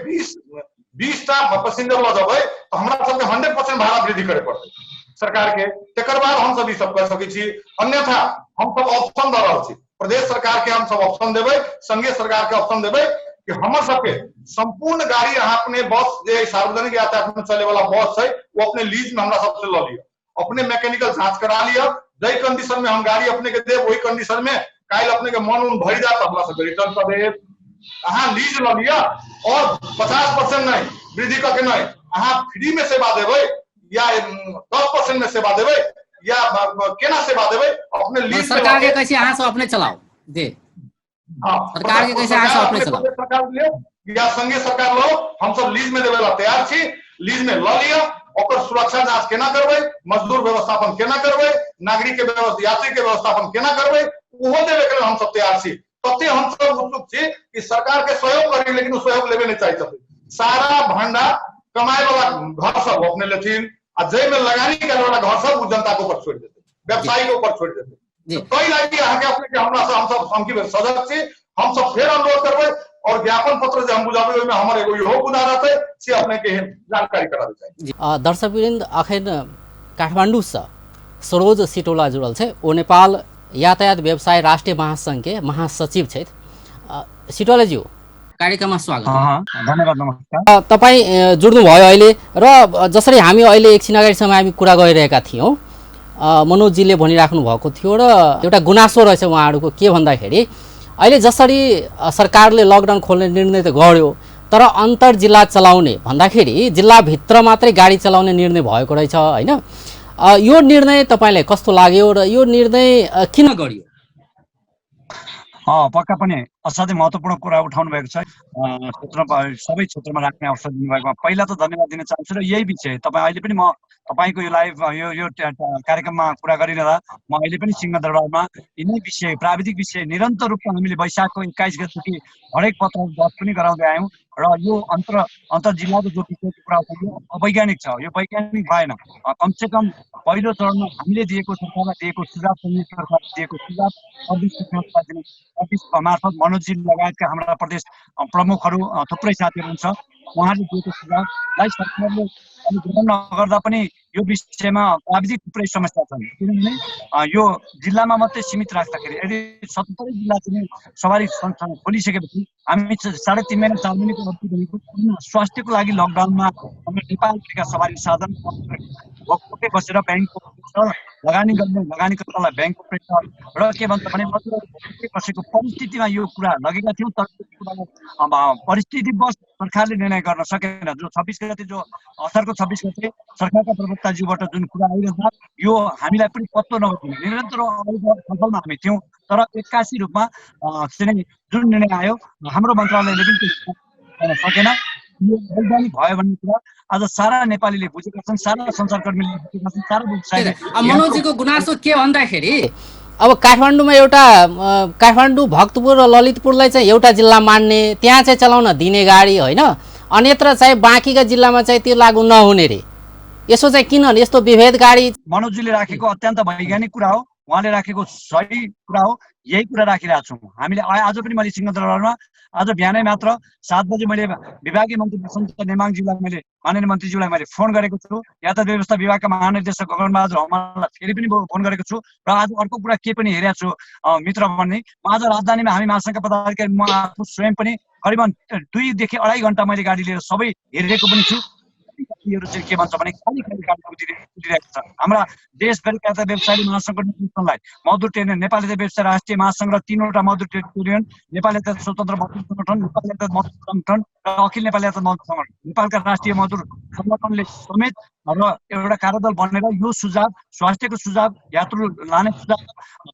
20 टा पैसेंजर लऽ जेबै तऽ हमरा सबके 100% भाड़ा वृद्धि करे पड़तै सरकार के, तकर बाद हम सब ई सब कर सकै छी। अन्यथा हम सब ऑप्शन दऽ रहल छी प्रदेश सरकार के, हम सब ऑप्शन देबै, संघीय सरकार के ऑप्शन देबै कि हमर सबके संपूर्ण गाड़ी अहाँ अपने बस जे सार्वजनिक यातायात में चले वाला बस है वो अपने लीज में हमरा सबसे लऽ लिअ, अपने मैकेनिकल जांच करा लिअ, जाहि कंडीशन में हम गाड़ी अपने के देब वही कंडीशन में काल्हि अपने के मन उन भरि जायत हमरा सबके रिटर्न कऽ देब। अहाँ लीज लऽ लिअ और 50% नहीं वृद्धि कऽ के नहीं, अहाँ फ्री में सेवा देबै या 10% में सेवा देबै या केना सेवा देबै अपने लीज। सरकार के कहै छी अहाँ सब अपने चलाउ जी। हाँ, सरकार के कैसे अहाँ सब अपने चलाउ, सरकार लियो या संघीय सरकार लो, हम सब लीज में देबै ला तैयार छी, लीज में लऽ लिअ, ओकर सुरक्षा जांच केना करबै, मजदूर व्यवस्थापन केना करबै, नागरिक के व्यवस्था, यात्री के व्यवस्थापन केना करबै, ओहो देबे के लेल हम सब तैयार छी। तते हम सब उत्सुक छी कि सरकार के सहयोग करी, लेकिन ओ सहयोग लेबे नहीं चाहै छथिन। सारा भंडा कमाए वाला घर सब अपने लेथिन आ जाहि में लगानी करे वाला घर सब उ जनता के ऊपर छोड़ि देतै, व्यवसायी के ऊपर छोड़ि देतै। ताहि लागी अहाँके अपने के हमरा से हम सब हम सजग छी, हम सब फेर अनुरोध करबै और ज्ञापन पत्र जे हम बुझाबै ओहिमे हमर एगो इहो बुझा रहतै से अपने के जानकारी कराबै चाही। दर्शकवृन्द, अखन काठमाडौँसँ सरोज सिटौला जुड़ल छै, ओ नेपाल यातायात व्यवसाय राष्ट्रिय महासंघ के महासचिव छथि। सिटौला ज्यू, कार्यक्रममा स्वागत। धन्यवाद, नमस्कार। तपाईँ जुड्नुभयो अहिले र जसरी हामी अहिले एकछिन अगाडिसम्म हामी कुरा गरिरहेका थियौँ, मनोजजीले भनिराख्नु भएको थियो र एउटा गुनासो रहेछ उहाँहरूको के भन्दाखेरि अहिले जसरी सरकारले लकडाउन खोल्ने निर्णय त गर्यो तर अन्तर जिल्ला चलाउने भन्दाखेरि जिल्लाभित्र मात्रै गाडी चलाउने निर्णय भएको रहेछ होइन। यो निर्णय तपाईँलाई कस्तो लाग्यो र यो निर्णय किन गरियो? पक्का पनि असाध्यै महत्त्वपूर्ण कुरा उठाउनु भएको छ। क्षेत्रमा सबै क्षेत्रमा राख्ने अवसर दिनुभएकोमा पहिला त धन्यवाद दिन चाहन्छु र यही विषय तपाईँ अहिले पनि म तपाईँको यो लाइभ यो यो कार्यक्रममा कुरा गरिरहँदा म अहिले पनि सिंहदरबारमा यिनै विषय प्राविधिक विषय निरन्तर रूपमा हामीले वैशाखको 21 गतेदेखि हरेक पत्र बहस पनि गराउँदै आयौँ र यो अन्तर जिल्लाको जो विषयको कुरा यो अवैज्ञानिक छ, यो वैज्ञानिक भएन। कमसेकम पहिलो चरणमा हामीले दिएको सरकारलाई दिएको सुझाव, सरकारले दिएको सुझाव प्रदेश प्रदेश मार्फत मनोजजी लगायतका हाम्रा प्रदेश प्रमुखहरू थुप्रै साथीहरू हुन्छ, उहाँहरूले दिएको सुझावलाई सरकारले ग्रहण नगर्दा पनि यो विषयमा प्राविधिक थुप्रै समस्या छन्। किनभने यो जिल्लामा मात्रै सीमित राख्दाखेरि यदि 70 जिल्ला चाहिँ सवारी संस्थान खोलिसकेपछि हामी 3.5 महिना 4 महिनाको अवधि भनेको स्वास्थ्यको लागि लकडाउनमा हाम्रो नेपालभरिका सवारी साधन भोकै बसेर ब्याङ्कको लगानी गर्ने लगानीकर्तालाई ब्याङ्कको प्रेसर र के भन्छ भने भोकै बसेको परिस्थितिमा यो कुरा लगेका थियौँ। तर त्यो कुरालाई परिस्थितिवश सरकारले निर्णय गर्न सकेन। जो 26 गते जो असारको 26 गते सरकारका प्रवक्ताज्यूबाट जुन कुरा आइरहँदा यो हामीलाई पनि पत्तो नभइदिने निरन्तर छलफलमा हामी थियौँ, तर एक्कासी रूपमा चाहिँ जुन निर्णय आयो हाम्रो मन्त्रालयले पनि त्यो सकेन। यो वैज्ञानिक भयो भन्ने कुरा आज सारा नेपालीले बुझेका छन्, सारा सञ्चारकर्मीले बुझेका छन्, सारा व्यवसायीले। मनोजजीको गुनासो के भन्दाखेरि अब काठमाडौँमा एउटा काठमाडौँ भक्तपुर र ललितपुरलाई चाहिँ एउटा जिल्ला मान्ने, त्यहाँ चाहिँ चलाउन दिने गाडी होइन, अन्यत्र चाहिँ बाँकीका जिल्लामा चाहिँ त्यो लागू नहुने रे, यसो चाहिँ किन यस्तो विभेदकारी? मनोजजीले राखेको अत्यन्त वैज्ञानिक कुरा हो, उहाँले राखेको सही कुरा हो, यही कुरा राखिरहेको छौँ हामीले। आज पनि मैले सिंहदरबारमा आज बिहानै मात्र 7 बजे मैले विभागीय मन्त्री बसन्त नेमाङज्यूलाई मैले माननीय मन्त्रीज्यूलाई मैले फोन गरेको छु, यातायात व्यवस्था विभागका महानिर्देशक गगनबहादुर हमाललाई फेरि पनि फोन गरेको छु र आज अर्को कुरा के पनि हेरेको छु मित्र भन्ने, म आज राजधानीमा हामी महासङ्घका पदाधिकारी म आफू स्वयं पनि करिबन 2 देखि 2.5 घन्टा मैले गाडी लिएर सबै हेरेको पनि छु। चाहिँ के भन्छ भने खाली खाली गाडी कुदिरहेको छ। हाम्रा देशभरिका यातायात व्यवसायी महासङ्घको नेतृत्वलाई मजदुर ट्रेड युनियन, नेपाल यातायात व्यवसाय राष्ट्रिय महासङ्घ र 3वटा मजदुर ट्रेड युनियन, नेपाल यातायात स्वतन्त्र मजदुर सङ्गठन, नेपाल यातायात मजदुर सङ्गठन र अखिल नेपाल यातायात मजदुर सङ्गठन, नेपालका राष्ट्रिय मजदुर सङ्गठनले समेत र एउटा कार्यदल बनेर यो सुझाव, स्वास्थ्यको सुझाव, यात्रु लाने सुझाव,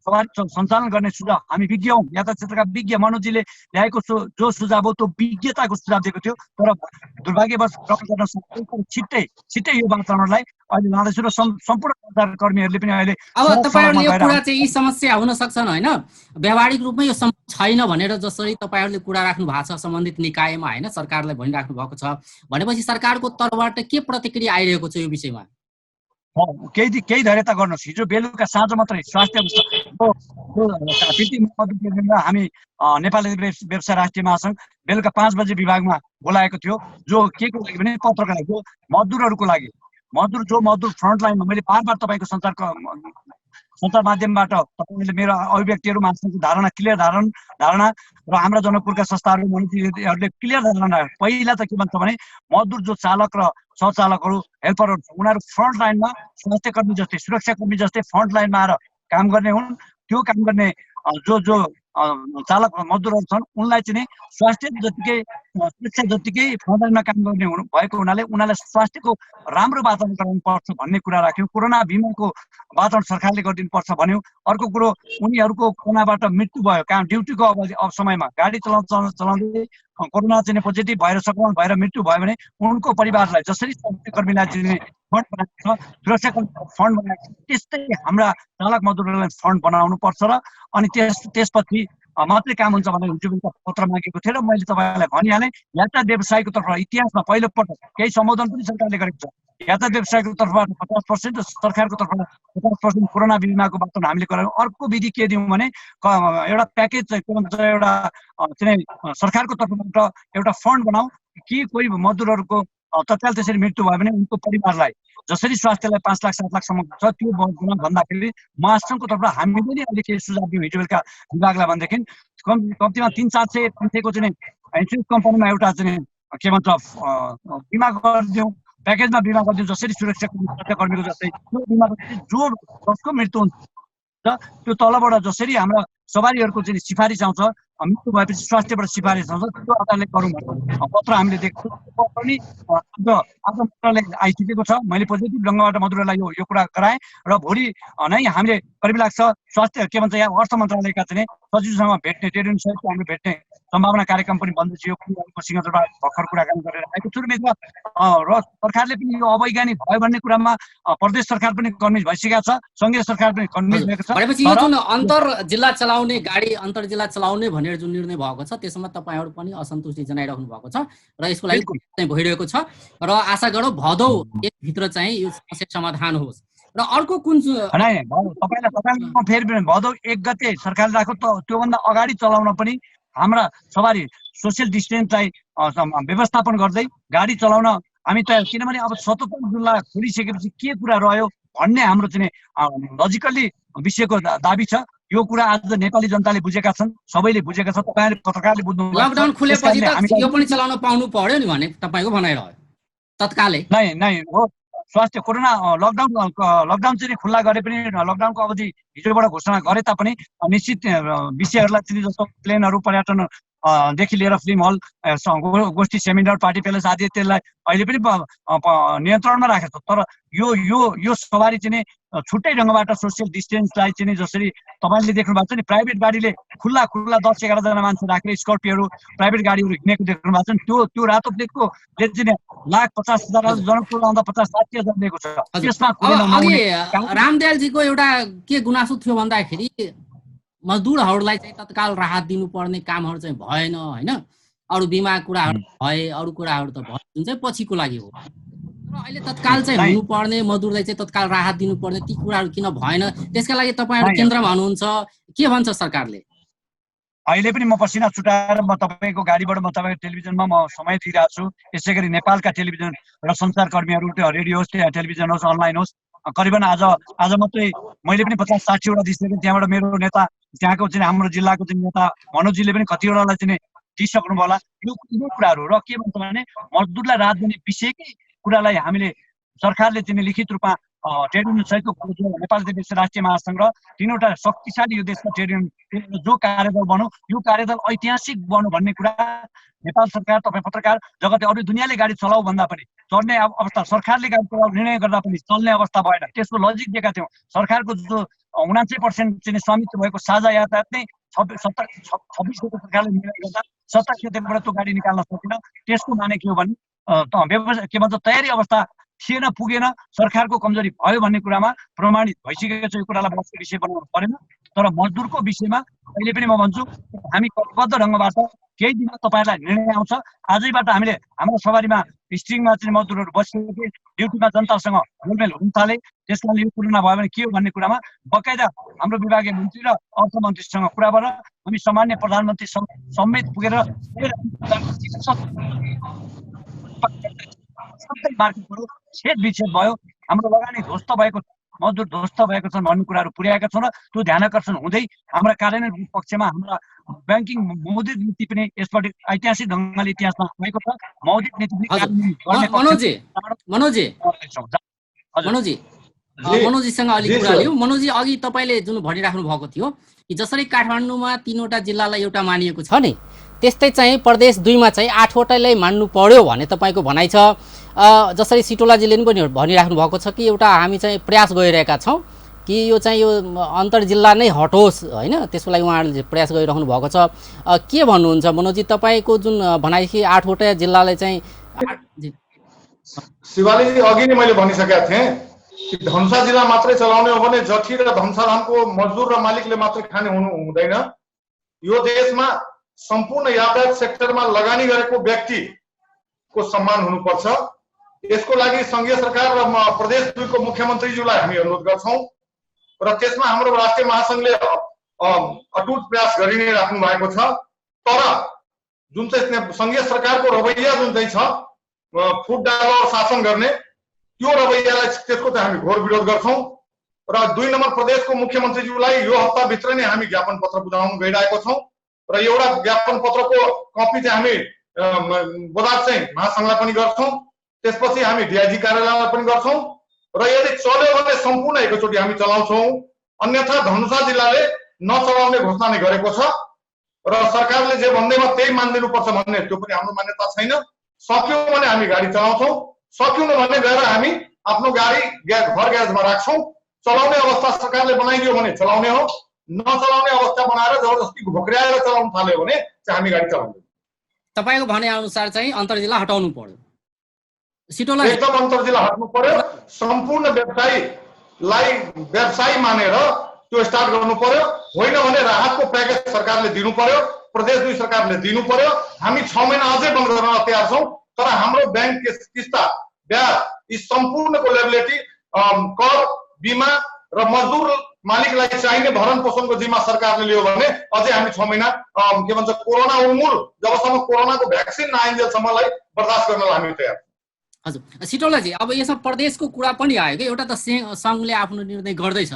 सवारी सञ्चालन गर्ने सुझाव हामी विज्ञ हौँ, यातायात क्षेत्रका विज्ञ मनोजीले ल्याएको जो सुझाव हो त्यो विज्ञताको सुझाव दिएको थियो, तर दुर्भाग्यवश ग्रहण गर्न सकेन। छिट्टै छिट्टै यो वातावरणलाई अहिले लाँदैछु र सम्पूर्ण सञ्चारकर्मीहरूले पनि अहिले अब तपाईँहरूले यो कुरा चाहिँ यी समस्या हुन सक्छन् होइन, व्यावहारिक रूपमा यो समस्या छैन भनेर जसरी तपाईँहरूले कुरा राख्नु भएको छ सम्बन्धित निकायमा होइन, सरकारलाई भनिराख्नु भएको छ, भनेपछि सरकारको तर्फबाट के प्रतिक्रिया आइरहेको छ यो विषयमा? केही धैर्यता गर्नुहोस्। हिजो बेलुका साँझ मात्रै स्वास्थ्य हामी नेपाल व्यवसाय राष्ट्रिय महासङ्घ बेलुका 5 बजे विभागमा बोलाएको थियो, जो के को लागि भने पत्रको लागि, जो मजदुरहरूको लागि, मजदुर जो मजदुर फ्रन्ट लाइनमा मैले बार बार तपाईँको सञ्चार माध्यमबाट तपाईँले मेरो अभिव्यक्तिहरू महासङ्घको धारणा क्लियर धारणा र हाम्रा जनकपुरका संस्थाहरू मन्त्रीहरूले क्लियर धारणा। पहिला त के भन्छ भने मजदुर जो चालक र सहचालकहरू हेल्परहरू छन् उनीहरू फ्रन्ट लाइनमा स्वास्थ्यकर्मी जस्तै सुरक्षाकर्मी जस्तै फ्रन्ट लाइनमा आएर काम गर्ने हुन्। त्यो काम गर्ने जो जो चालक मजदुरहरू छन् उनलाई चाहिँ स्वास्थ्य जत्तिकै सुरक्षा जत्तिकै फ्रन्ट लाइनमा काम गर्ने हुनु भएको हुनाले उनीहरूलाई स्वास्थ्यको राम्रो वातावरण गराउनुपर्छ भन्ने कुरा राख्यौँ। कोरोना बिमाको वातावरण सरकारले गरिदिनुपर्छ भन्यौँ। अर्को कुरो उनीहरूको कोरोनाबाट मृत्यु भयो काम ड्युटीको अवधि समयमा गाडी चलाउँदै कोरोना चाहिँ पोजिटिभ भएर सङ्क्रमण भएर मृत्यु भयो भने उनको परिवारलाई जसरी स्वास्थ्यकर्मीलाई चाहिँ फन्ड बनाएको छ, सुरक्षाकर्मी फन्ड बनाएको छ, त्यस्तै हाम्रा चालक मजदुरहरूलाई फन्ड बनाउनु पर्छ र अनि त्यसपछि मात्रै काम हुन्छ भनेर हिजो बेलुका पत्र मागेको थियो र मैले तपाईँलाई भनिहालेँ। यातायात व्यवसायको तर्फबाट इतिहासमा पहिलोपटक केही सम्बोधन पनि सरकारले गरेको छ। यातायात व्यवसायको तर्फबाट 50% र सरकारको तर्फबाट 50% कोरोना बिमाको वातावरण हामीले गरायौँ। अर्को विधि के दियौँ भने एउटा प्याकेज के भन्छ एउटा चाहिँ सरकारको तर्फबाट एउटा फन्ड बनाऊ कि कोही मजदुरहरूको तत्काल त्यसरी मृत्यु भयो भने उनको परिवारलाई जसरी स्वास्थ्यलाई 5 लाख 7 लाखसम्म छ त्यो भन्दाखेरि महासङ्घको तर्फबाट हामीले पनि अहिले केही सुझाव दियौँ हिजो बेलुका विभागलाई भनेदेखि कम्तीमा 300-400 को चाहिँ इन्सुरेन्स कम्पनीमा एउटा चाहिँ के भन्छ बिमा गरिदिउँ, प्याकेजमा बिमा गरिदिउँ, जसरी सुरक्षा कर्मीको जस्तै त्यो बिमा जो जसको मृत्यु हुन्छ त्यो तलबाट जसरी हाम्रा सवारीहरूको चाहिँ सिफारिस आउँछ, मृत्यु भएपछि स्वास्थ्यबाट सिफारिस आउँछ, त्यो आधारले गरौँ भनेर पत्र हामीले दिएको छौँ। पनि आज मन्त्रालय आइसकेको छ। मैले पोजिटिभ ढङ्गबाट मजदुरहरूलाई यो कुरा गराएँ र भोलि नै हामीले करिब लाग्छ स्वास्थ्य के भन्छ यहाँ अर्थ मन्त्रालयका चाहिँ सचिवसँग भेट्ने, ट्रेड युनियन सहित हामीले भेट्ने सम्भावना कार्यक्रम पनि बन्दैछ। यो सिंहदरबार भर्खर कुराकानी गरेर आएको छु मित्र। र सरकारले पनि यो अवैज्ञानिक भयो भन्ने कुरामा प्रदेश सरकार पनि कन्भिन्स भइसकेको छ, सङ्घीय सरकार पनि कन्भिन्स भएको छ। भनेपछि यो जुन अन्तर जिल्ला चलाउने गाडी, अन्तर जिल्ला चलाउने भनेर जुन निर्णय भएको छ त्यसमा तपाईँहरू पनि असन्तुष्टि जनाइराख्नु भएको छ र यसको लागि चाहिँ भइरहेको छ र आशा गरौँ भदौ 1 भित्र चाहिँ यो समस्या समाधान होस्। र अर्को कुन तपाईँलाई फेरि भदौ 1 गते सरकारले राख्यो त त्योभन्दा अगाडि चलाउन पनि हाम्रा सवारी सोसियल डिस्टेन्सलाई व्यवस्थापन गर्दै गाडी चलाउन हामी तयार। किनभने अब 77 जिल्ला खोलिसकेपछि के कुरा रह्यो भन्ने हाम्रो चाहिँ लजिकल्ली विषयको दाबी छ। यो कुरा आज नेपाली जनताले बुझेका छन्, सबैले बुझेका छन्, तपाईँहरूले पत्रकारले बुझ्नु। लकडाउन खुलेपछि त यो पनि चलाउन पाउनु पर्यो नि भने तपाईँको भनाइ रह्यो तत्कालै? नै हो, स्वास्थ्य कोरोना लकडाउन चाहिँ खुल्ला गरे पनि लकडाउनको अवधि हिजोबाट घोषणा गरे तापनि निश्चित विषयहरूलाई चाहिँ जस्तो प्लेनहरू, पर्यटन देखि लिएर फिल्म हल, गोष्ठी, सेमिनार, पार्टी प्यालेस आदि त्यसलाई अहिले पनि नियन्त्रणमा राखेको छ। तर यो यो यो सवारी चाहिँ छुट्टै ढङ्गबाट सोसियल डिस्टेन्सलाई चाहिँ जसरी तपाईँले देख्नु भएको छ नि, प्राइभेट गाडीले खुल्ला खुल्ला 10-11 जना मान्छे राखेर स्कर्पियोहरू प्राइभेट गाडीहरू हिँडेको देख्नु भएको छ नि, त्यो त्यो रातो प्लेटकोले चाहिँ 1,50,000 जनकपुर आउँदा 50-60 हजार दिएको छ। त्यसमा रामदयालजीको एउटा के गुनासो थियो भन्दाखेरि मजदुरहरूलाई चाहिँ तत्काल राहत दिनुपर्ने कामहरू चाहिँ भएन होइन, अरू बिमा कुराहरू भए, अरू कुराहरू त भयो जुन चाहिँ पछिको लागि हो, तर अहिले तत्काल चाहिँ हुनुपर्ने मजदुरलाई चाहिँ तत्काल राहत दिनुपर्ने ती कुराहरू किन भएन? त्यसका लागि तपाईँहरू केन्द्रमा हुनुहुन्छ, के भन्छ सरकारले? अहिले पनि म पसिना छुटाएर म तपाईँको गाडीबाट म तपाईँको टेलिभिजनमा म समय दिइरहेको छु। यसै गरी नेपालका टेलिभिजन र सञ्चारकर्मीहरू, त्यो रेडियो होस्, टेलिभिजन होस्, अनलाइन होस्, करिबन आज आज मात्रै मैले पनि 50-60वटा दिइसकेँ। त्यहाँबाट मेरो नेता, त्यहाँको चाहिँ हाम्रो जिल्लाको चाहिँ नेता मनोजीले पनि कतिवटालाई चाहिँ दिइसक्नु भयो होला। यो कुराहरू र के भन्छ भने मजदुरलाई राहत दिने विषयकै कुरालाई हामीले सरकारले चाहिँ लिखित रूपमा ट्रेड युनियन सहितको नेपाल राष्ट्रिय महासङ्घ र 3वटा शक्तिशाली यो देशका ट्रेड युनियन जो कार्यदल बनौँ, यो कार्यदल ऐतिहासिक बनौँ भन्ने कुरा नेपाल सरकार, तपाईँ पत्रकार जगत, अरू दुनियाँले गाडी चलाऊ भन्दा पनि चढ्ने अवस्था, सरकारले गाडी चलाउ निर्णय गर्दा पनि चल्ने अवस्था भएन। त्यसको लजिक दिएका थियौँ। सरकारको जो 79% चाहिँ स्वामित्व भएको साझा यातायात नै 26 गते सरकारले निर्णय गर्दा 27 गतेबाट त्यो गाडी निकाल्न सकेन। त्यसको माने के हो भने के भन्छ तयारी अवस्था थिएन, पुगेन, सरकारको कमजोरी भयो भन्ने कुरामा प्रमाणित भइसकेको छ। यो कुरालाई बहसको विषय बनाउनु परेन। तर मजदुरको विषयमा अहिले पनि म भन्छु हामी कटिबद्ध ढङ्गबाट केही दिनमा तपाईँहरूलाई निर्णय आउँछ। आजैबाट हामीले हाम्रो सवारीमा स्ट्रिङमा चाहिँ मजदुरहरू बसिसके ड्युटीमा जनतासँग गोलमेल हुन थाले। त्यस कारणले यो कुरो नभयो भने के हो भन्ने कुरामा बकाइदा हाम्रो विभागीय मन्त्री र अर्थमन्त्रीसँग कुरा गरेर हामी सामान्य प्रधानमन्त्री समेत पुगेर सबै मार्केटहरू छेद विच्छेद भयो, हाम्रो लगानी ध्वस्त भएको, मजदुर ध्वस्त भएको छन् भन्ने कुराहरू पुर्याएका छौँ र त्यो ध्यान आकर्षण हुँदै हाम्रा कार्यान्वयन पक्षमा हाम्रा ब्याङ्किङ मौद्रिक नीति पनि यसपल्ट ऐतिहासिक ढङ्गले इतिहासमा भएको छ। मौद्रिक नीति मनोजीसँग अलिक कुरा लिउँ। मनोजी, अघि तपाईँले जुन भनिराख्नु भएको थियो कि जसरी काठमाडौँमा 3वटा जिल्लालाई एउटा मानिएको छ नि, त्यस्तै चाहिँ प्रदेश 2 मा चाहिँ 8वटालाई मान्नु पर्यो भन्ने तपाईँको भनाइ छ। जसरी सिटोलाजीले पनि भनिराख्नु भएको छ कि एउटा हामी चाहिँ प्रयास गरिरहेका छौँ कि यो चाहिँ यो अन्तर जिल्ला नै हटोस् होइन, त्यसको लागि उहाँहरूले प्रयास गरिराख्नु भएको छ। के भन्नुहुन्छ मनोजी, तपाईँको जुन भनाइ कि 8वटा जिल्लालाई चाहिँ? शिवालीजी, अघि नै मैले भनिसकेका थिएँ कि धनुषा जिल्ला मात्रै चलाउने हो भने जठी र धनुषाधामको मजदुर र मालिकले मात्रै खाने हुनु हुँदैन। यो देशमा सम्पूर्ण यातायात सेक्टरमा लगानी गरेको व्यक्तिको सम्मान हुनुपर्छ। यसको लागि सङ्घीय सरकार र प्रदेश 2 को मुख्यमन्त्रीज्यूलाई हामी अनुरोध गर्छौँ र त्यसमा हाम्रो राष्ट्रिय महासङ्घले अटुट प्रयास गरि नै राख्नु भएको छ। तर जुन चाहिँ सङ्घीय सरकारको रवैया जुन चाहिँ छ फुट डालो शासन गर्ने, त्यो रवैयालाई त्यसको चाहिँ हामी घोर विरोध गर्छौँ र 2 नम्बर प्रदेशको मुख्यमन्त्रीज्यूलाई यो हप्ताभित्र नै हामी ज्ञापन पत्र बुझाउन गइरहेको छौँ र एउटा ज्ञापन पत्रको कपी चाहिँ हामी बजार चाहिँ महासङ्घलाई पनि गर्छौँ। त्यसपछि हामी डीआईजी कार्यालयमा पनि गर्छौँ र यदि चल्यो भने सम्पूर्ण एकैचोटि हामी चलाउँछौँ, अन्यथा धनुषा जिल्लाले नचलाउने घोषणा नै गरेको छ र सरकारले जे भन्दैमा त्यही मानिदिनुपर्छ भन्ने त्यो पनि हाम्रो मान्यता छैन। सक्यौँ भने हामी गाडी चलाउँछौँ, सक्यौँ भने गएर हामी आफ्नो गाडी घर ग्यारेजमा राख्छौँ। चलाउने अवस्था सरकारले बनाइदियो भने चलाउने हो, नचलाउने अवस्था बनाएर जबरजस्ती घोक्र्याएर चलाउन थाल्यो भने चाहिँ हामी गाडी चलाउँदैनौँ। तपाईँको भने अनुसार चाहिँ अन्तर्जिल्ला हटाउनु पर्यो, एकदम अन्तर्जिल्ला हट्नु पर्यो। सम्पूर्ण व्यवसायीलाई व्यवसायी मानेर त्यो स्टार्ट गर्नु पर्यो, होइन भने राहतको प्याकेज सरकारले दिनु पर्यो, प्रदेश 2 सरकारले दिनु पर्यो। हामी 6 महिना अझै बन्द गर्न तयार छौँ, तर हाम्रो ब्याङ्क किस्ता, ब्याज यी सम्पूर्णको लेबिलिटी, कर, बिमा र मजदुर मालिकलाई चाहिने भरण पोषणको जिम्मा सरकारले लियो भने अझै हामी 6 महिना के भन्छ कोरोना उन्मूल जबसम्म कोरोनाको भ्याक्सिन नआइन्जेलसम्मलाई बर्दाश्त गर्नलाई हामी तयार। हजुर सिटौलाजी, अब यसमा प्रदेशको कुरा पनि आयो कि एउटा त सङ्घले आफ्नो निर्णय गर्दैछ,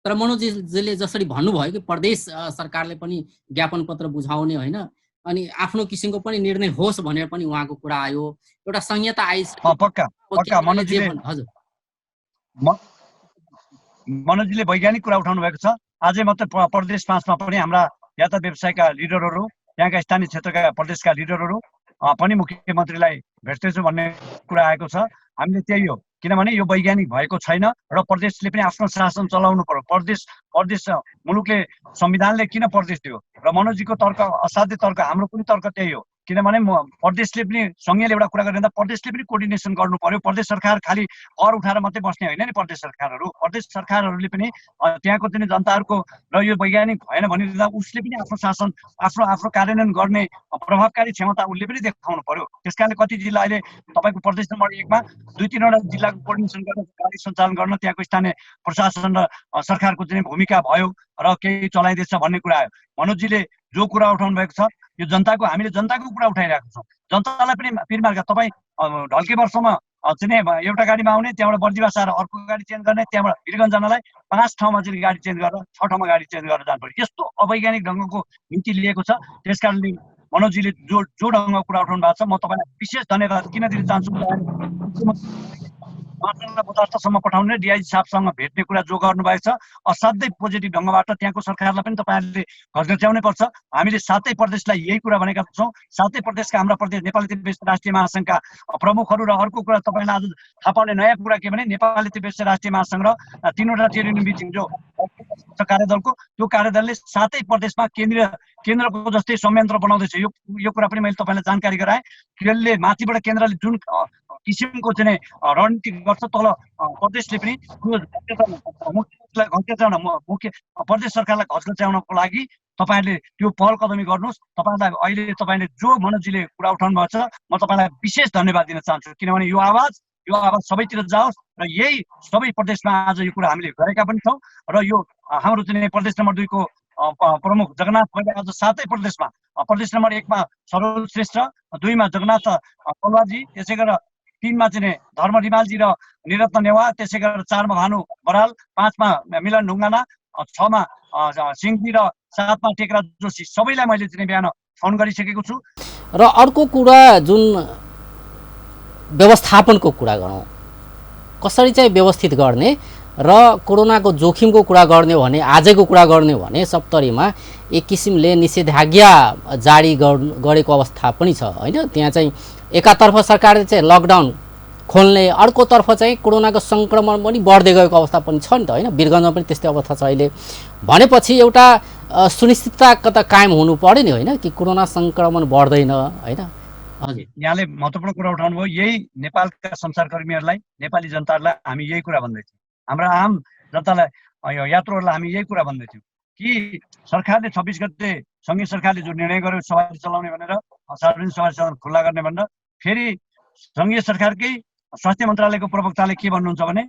तर मनोजीले जसरी भन्नुभयो कि प्रदेश सरकारले पनि ज्ञापन पत्र बुझाउने होइन, अनि आफ्नो किसिमको पनि निर्णय होस् भनेर पनि उहाँको कुरा आयो, एउटा संहिता आइसक्यो। पक्का पक्का मनोजीले, हजुर मनोजीले वैज्ञानिक कुरा उठाउनु भएको छ। आजै मात्र प्रदेश 5 मा पनि हाम्रा यातायात व्यवसायका लिडरहरू, त्यहाँका स्थानीय क्षेत्रका प्रदेशका लिडरहरू पनि मुख्यमन्त्रीलाई भेट्दैछु भन्ने कुरा आएको छ। हामीले त्यही हो, किनभने यो वैज्ञानिक भएको छैन र प्रदेशले पनि आफ्नो शासन चलाउनु पर्यो। प्रदेश प्रदेश मुलुकले संविधानले किन प्रदेश दियो? र मनोजीको तर्क असाध्य तर्क, हाम्रो पनि तर्क त्यही हो। किनभने प्रदेशले पनि सङ्घीयले एउटा कुरा गरेर प्रदेशले पनि कोअर्डिनेसन गर्नु पर्यो। प्रदेश सरकार खालि कर उठाएर मात्रै बस्ने होइन नि, प्रदेश सरकारहरू प्रदेश सरकारहरूले पनि त्यहाँको चाहिँ जनताहरूको र यो वैज्ञानिक भएन भने उसले पनि आफ्नो शासन आफ्नो आफ्नो कार्यान्वयन गर्ने प्रभावकारी क्षमता उसले पनि देखाउनु पर्यो। त्यस कारणले कति जिल्ला अहिले तपाईँको प्रदेश नम्बर 1 मा 2-3वटा जिल्लाको कोअर्डिनेसन गरेर गाडी सञ्चालन गर्न त्यहाँको स्थानीय प्रशासन र सरकारको चाहिँ भूमिका भयो र केही चलाइदिएछ भन्ने कुरा आयो। मनोजीले जो कुरा उठाउनु भएको छ यो जनताको, हामीले जनताको कुरा उठाइरहेको छौँ। जनतालाई पनि पिरमार्का तपाईँ ढल्के वर्षमा चाहिँ एउटा गाडीमा आउने, त्यहाँबाट बर्दिवास आएर अर्को गाडी चेन्ज गर्ने, त्यहाँबाट वीरगञ्ज जानलाई 5 ठाउँमा चाहिँ गाडी चेन्ज गरेर 6 ठाउँमा गाडी चेन्ज गरेर जानु पर्यो। यस्तो अवैज्ञानिक ढङ्गको नीति लिएको छ। त्यस कारणले मनोजीले जो जो ढङ्गको कुरा उठाउनु भएको छ म तपाईँलाई विशेष धन्यवाद किन दिन चाहन्छु। पदार्थसम्म पठाउने डिआइजी साहबसँग भेट्ने कुरा जो गर्नुभएको छ असाध्यै पोजिटिभ ढङ्गबाट त्यहाँको सरकारलाई पनि तपाईँहरूले घचघच्याउनै पर्छ। हामीले सातै प्रदेशलाई यही कुरा भनेका छौँ। सातै प्रदेशका हाम्रा प्रदेश नेपाली व्यवसाय राष्ट्रिय महासङ्घका प्रमुखहरू र अर्को कुरा तपाईँलाई आज थाहा पाउने नयाँ कुरा के भने नेपाली व्यवसाय राष्ट्रिय महासङ्घ र 3वटा ट्रेड युनियन बिच जो कार्यदलको त्यो कार्यदलले सातै प्रदेशमा केन्द्रको जस्तै संयन्त्र बनाउँदैछ। यो कुरा पनि मैले तपाईँलाई जानकारी गराएँ। त्यसले माथिबाट केन्द्रले जुन किसिमको चाहिँ रणनीति गर्छ तल प्रदेशले पनि मुख्यलाई घचघच्याउन, मुख्य प्रदेश सरकारलाई घचघच्याउनको लागि तपाईँहरूले त्यो पहल कदमी गर्नुहोस्। तपाईँलाई अहिले तपाईँले जो मनोजीले कुरा उठाउनु भएको छ म तपाईँलाई विशेष धन्यवाद दिन चाहन्छु, किनभने यो आवाज सबैतिर जाओस् र यही सबै प्रदेशमा आज यो कुरा हामीले गरेका पनि छौँ। र यो हाम्रो चाहिँ प्रदेश नम्बर 2 को प्रमुख जगन्नाथ कहिले आज सातै प्रदेशमा, प्रदेश नम्बर 1 मा सरोज श्रेष्ठ, 2 मा जगन्नाथ कलवाजी, त्यसै गरेर 3 मा चाहिँ धर्म रिमालजी र निरत्न नेवा, त्यसै गरेर 4 मा भानु बराल, 5 मा मिलन ढुङ्गाना, 6 मा सिंहजी र 7 मा टेकराज जोशी, सबैलाई मैले चाहिँ बिहान फोन गरिसकेको छु। र अर्को कुरा जुन व्यवस्थापनको कुरा गरौँ, कसरी चाहिँ व्यवस्थित गर्ने र कोरोनाको जोखिमको कुरा गर्ने हो भने, आजको कुरा गर्ने हो भने सप्तरीमा एक किसिमले निषेधाज्ञा जारी गरेको अवस्था पनि छ होइन। त्यहाँ चाहिँ एकातर्फ सरकारले चाहिँ लकडाउन खोल्ने, अर्कोतर्फ चाहिँ कोरोनाको सङ्क्रमण पनि बढ्दै गएको अवस्था पनि छ नि त होइन। वीरगञ्जमा पनि त्यस्तै अवस्था छ अहिले। भनेपछि एउटा सुनिश्चितता त कायम हुनु पर्यो नि होइन कि कोरोना सङ्क्रमण बढ्दैन होइन। हजुर, यहाँले महत्त्वपूर्ण कुरा उठाउनु भयो। यही नेपालका संचारकर्मीहरूलाई, नेपाली जनताहरूलाई हामी यही कुरा भन्दैछौँ। हाम्रा आम जनतालाई, यात्रुहरूलाई हामी यही कुरा भन्दैथ्यौँ कि सरकारले 26 गते सङ्घीय सरकारले जो निर्णय गर्यो सवारी चलाउने भनेर, सार्वजनिक सवारी साधन खुल्ला गर्ने भनेर, फेरि सङ्घीय सरकारकै स्वास्थ्य मन्त्रालयको प्रवक्ताले के भन्नुहुन्छ भने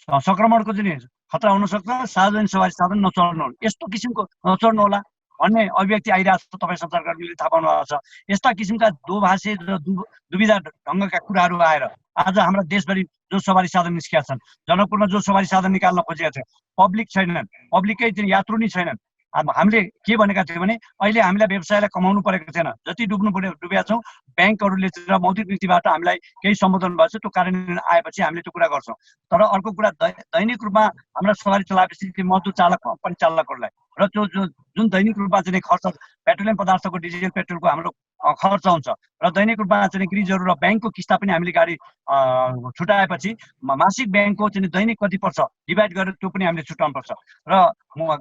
सङ्क्रमणको चाहिँ खतरा हुनसक्छ, सार्वजनिक सवारी साधन नचढ्नु, यस्तो किसिमको नचढ्नु होला भन्ने अभिव्यक्ति आइरहेको छ। तपाईँ सञ्चारकर्मीले थाहा पाउनु भएको छ। यस्ता किसिमका दोभाषे र दुविधा ढङ्गका कुराहरू आएर आज हाम्रा देशभरि जो सवारी साधन निस्किएका छन्, जनकपुरमा जो सवारी साधन निकाल्न खोजेका छन्, पब्लिक छैनन्, पब्लिकै चाहिँ यात्रु नै छैनन्, अब हामीले के भनेका थियौँ भने अहिले हामीलाई व्यवसायलाई कमाउनु परेको थिएन, जति डुब्नु पर्यो डुबेका छौँ, ब्याङ्कहरूले र मौद्रिक नीतिबाट हामीलाई केही सम्बोधन भएको छ, त्यो कार्यान्वयन आएपछि हामीले त्यो कुरा गर्छौँ। तर अर्को कुरा दैनिक रूपमा हाम्रा सवारी चलाएपछि त्यो मजदुर चालक परिचालकहरूलाई र त्यो जुन दैनिक रूपमा चाहिँ खर्च पेट्रोलियम पदार्थको डिजेल पेट्रोलको हाम्रो खर्च हुन्छ र दैनिक रूपमा चाहिँ ग्रिजहरू र ब्याङ्कको किस्ता पनि हामीले गाडी छुटाएपछि मासिक ब्याङ्कको चाहिँ दैनिक कति पर्छ डिभाइड गरेर त्यो पनि हामीले छुट्याउनुपर्छ र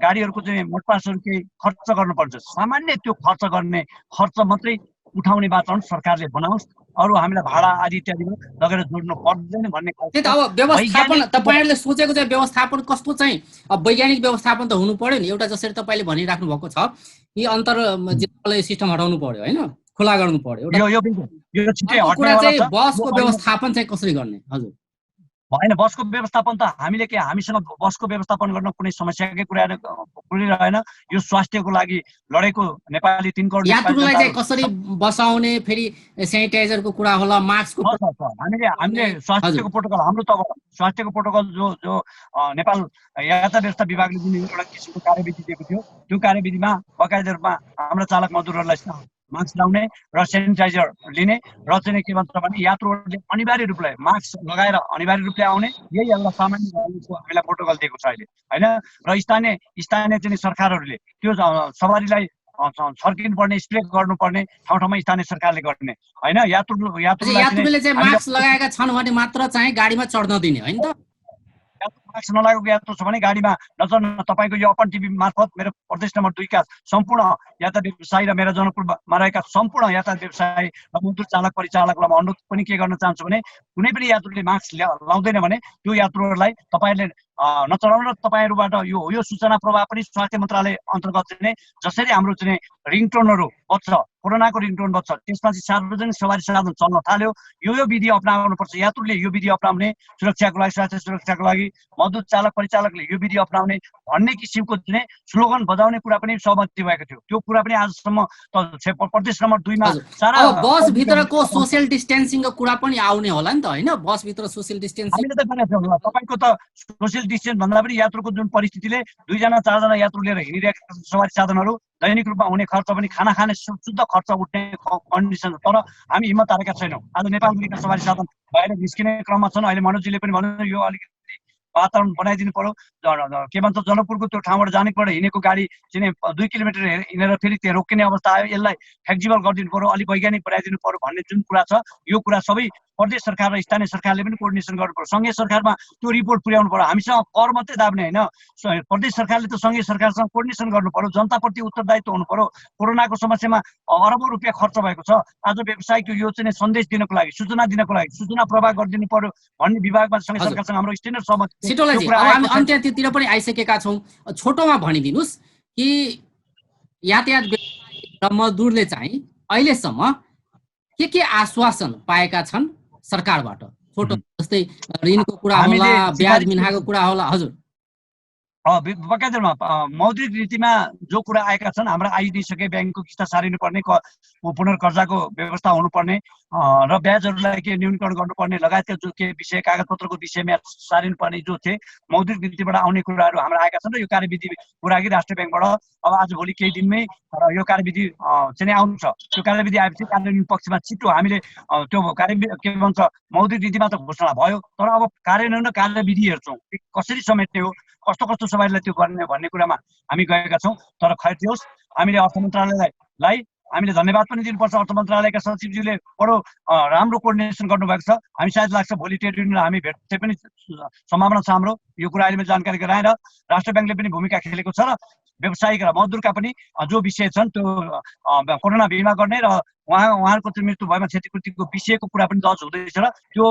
गाडीहरूको चाहिँ मोटपासहरू केही खर्च गर्नुपर्छ। सामान्य त्यो खर्च गर्ने खर्च मात्रै उठाउने वातावरण सरकारले बनाओस्, अरू हामीलाई भाडा आदि इत्यादिमा लगेर जोड्नु पर्दैन भन्ने। त्यही त, अब व्यवस्थापन तपाईँहरूले सोचेको चाहिँ व्यवस्थापन कस्तो चाहिँ, अब वैज्ञानिक व्यवस्थापन त हुनु पर्यो नि एउटा। जसरी तपाईँले भनिराख्नु भएको छ कि अन्तर जिल्लालाई सिस्टम हटाउनु पर्यो होइन, खुला गर्नु पर्यो। एउटा कुरा चाहिँ बसको व्यवस्थापन चाहिँ कसरी गर्ने? हजुर भएन, बसको व्यवस्थापन त हामीले के हामीसँग बसको व्यवस्थापन गर्न कुनै समस्याकै कुरा रहेन। यो स्वास्थ्यको लागि लडेको नेपाली 3 करोड यात्रुलाई चाहिँ कसरी बसाउने, फेरि सेनिटाइजरको कुरा होला, मास्कको। हामीले हामीले स्वास्थ्यको प्रोटोकल हाम्रो त स्वास्थ्यको प्रोटोकल जो जो नेपाल यातायात व्यवस्था विभागले जुन एउटा किसिमको कार्यविधि दिएको थियो त्यो कार्यविधिमा बकाइदा रूपमा हाम्रा चालक मजदुरहरूलाई मास्क लाउने र सेनिटाइजर लिने र चाहिँ के भन्छ भने यात्रुहरूले अनिवार्य रूपले मास्क लगाएर अनिवार्य रूपले आउने, यही एउटा सामान्य हामीलाई प्रोटोकल दिएको छ अहिले होइन। र स्थानीय स्थानीय चाहिँ सरकारहरूले त्यो सवारीलाई छर्किनु पर्ने, स्प्रे गर्नुपर्ने ठाउँ ठाउँमा स्थानीय सरकारले गर्ने होइन। यात्रुले चाहिँ मास्क लगाएका छन् भने मात्र चाहिँ गाडीमा चढ्न दिने होइन त, मास्क नलागेको यात्रु छ भने गाडीमा नचढ्न। तपाईँको यो अपन टिभी मार्फत मेरो प्रदेश नम्बर 2 का सम्पूर्ण यातायात व्यवसायी र मेरो जनकपुरमा रहेका सम्पूर्ण यातायात व्यवसायी र मजदुर चालक परिचालकलाई म अनुरोध पनि के गर्न चाहन्छु भने कुनै पनि यात्रुले मास्क लाउँदैन भने त्यो यात्रुहरूलाई तपाईँहरूले नचढाउन र तपाईँहरूबाट यो यो सूचना प्रवाह पनि स्वास्थ्य मन्त्रालय अन्तर्गत चाहिँ जसरी हाम्रो चाहिँ रिङटोनहरू बज्छ, कोरोनाको रिङटोन बज्छ, त्यसमा चाहिँ सार्वजनिक सवारी साधन चल्न थाल्यो, यो यो विधि अप्नाउनुपर्छ, यात्रुले यो विधि अप्नाउने सुरक्षाको लागि, स्वास्थ्य सुरक्षाको लागि मजदुर चालक परिचालकले यो विधि अप्नाउने भन्ने किसिमको चाहिँ स्लोगन बजाउने कुरा पनि सहमति भएको थियो। त्यो कुरा पनि आजसम्म प्रदेश नम्बर 2 मा सारा बसभित्रको सोसियल डिस्टेन्सिङको कुरा पनि आउने होला नि त होइन। बसभित्र सोसियल डिस्टेन्सिङ हामीले त गरेका थियौँ। तपाईँको त सोसियल डिस्टेन्स भन्दा पनि यात्रुको जुन परिस्थितिले 2 जना 4 जना यात्रु लिएर हिँडिरहेका सवारी साधनहरू दैनिक रूपमा हुने खर्च पनि खाना खाने शुद्ध खर्च उठ्ने कन्डिसन, तर हामी हिम्मत हारेका छैनौँ। आज नेपालभरिका सवारी साधन बाहिर निस्किने क्रममा छन्। अहिले मनोजजीले पनि भन्नु यो अलिकति वातावरण बनाइदिनु पर्यो। के भन्छ जनकपुरको त्यो ठाउँबाट जानेबाट हिँडेको गाडी चाहिँ 2 किलोमिटर हिँडेर फेरि त्यहाँ रोकिने अवस्था आयो, यसलाई फ्लेक्जिबल गरिदिनु पर्यो, अलिक वैज्ञानिक बनाइदिनु पर्यो भन्ने जुन कुरा छ यो कुरा सबै प्रदेश सरकार र स्थानीय सरकारले पनि कोअर्डिनेसन गर्नु पर्यो। सङ्घीय सरकारमा त्यो रिपोर्ट पुर्याउनु पर्यो। हामीसँग कर मात्रै दाब्ने होइन, प्रदेश सरकारले त सङ्घीय सरकारसँग कोअर्डिनेसन गर्नु पर्यो, जनताप्रति उत्तरदायित्व हुनु पर्यो। कोरोनाको समस्यामा अरबौँ रुपियाँ खर्च भएको छ। आज व्यवसायको यो चाहिँ सन्देश दिनको लागि, सूचना दिनको लागि सूचना प्रवाह गरिदिनु पर्यो भन्ने विभागमा सङ्घीय सरकारसँग हाम्रो स्ट्यान्डर्ड सहमति। सिटोलाजी, अब हामी अन्त्यतिर पनि आइसकेका छौँ, छोटोमा भनिदिनुहोस् कि यातायात र मजदुरले चाहिँ अहिलेसम्म के आश्वासन पाएका छन् सरकारबाट? छोटो, जस्तै ऋणको कुरा होला, ब्याज मिनाको कुरा होला। हजुर, बकाइदामा मौद्रिक नीतिमा जो कुरा आएका छन् हाम्रा आइदिइसके, ब्याङ्कको किस्ता सारिनुपर्ने, पुनर्कर्जाको व्यवस्था हुनुपर्ने र ब्याजहरूलाई के न्यूनीकरण गर्नुपर्ने लगायतका जो के विषय कागजपत्रको विषयमा सारिनुपर्ने जो थिए मौद्रिक नीतिबाट आउने कुराहरू हाम्रा आएका छन् र यो कार्यविधिको लागि राष्ट्र ब्याङ्कबाट अब आज भोलि केही दिनमै र यो कार्यविधि चाहिँ आउँछ। त्यो कार्यविधि आएपछि कार्यान्वयन पक्षमा छिटो हामीले त्यो कार्य के भन्छ मौद्रिक नीतिमा त घोषणा भयो, तर अब कार्यान्वयन र कार्यविधि हेर्छौँ कसरी समेट्ने हो, कस्तो कस्तो सवारीलाई त्यो गर्ने भन्ने कुरामा हामी गएका छौँ। तर खैर होस्, हामीले अर्थ मन्त्रालयलाई हामीले धन्यवाद पनि दिनुपर्छ। अर्थ मन्त्रालयका सचिवज्यूले बडो राम्रो कोअर्डिनेसन गर्नुभएको छ। हामी सायद लाग्छ भोलि ट्रेड युनियनलाई हामी भेट्ने पनि सम्भावना छ हाम्रो। यो कुरा अहिले मैले जानकारी गराएर राष्ट्र ब्याङ्कले पनि भूमिका खेलेको छ र व्यावसायिक र मजदुरका पनि जो विषय छन् त्यो कोरोना बिमा गर्ने र उहाँहरूको चाहिँ मृत्यु भएमा क्षतिपूर्तिको विषयको कुरा पनि दर्ज हुँदैछ र त्यो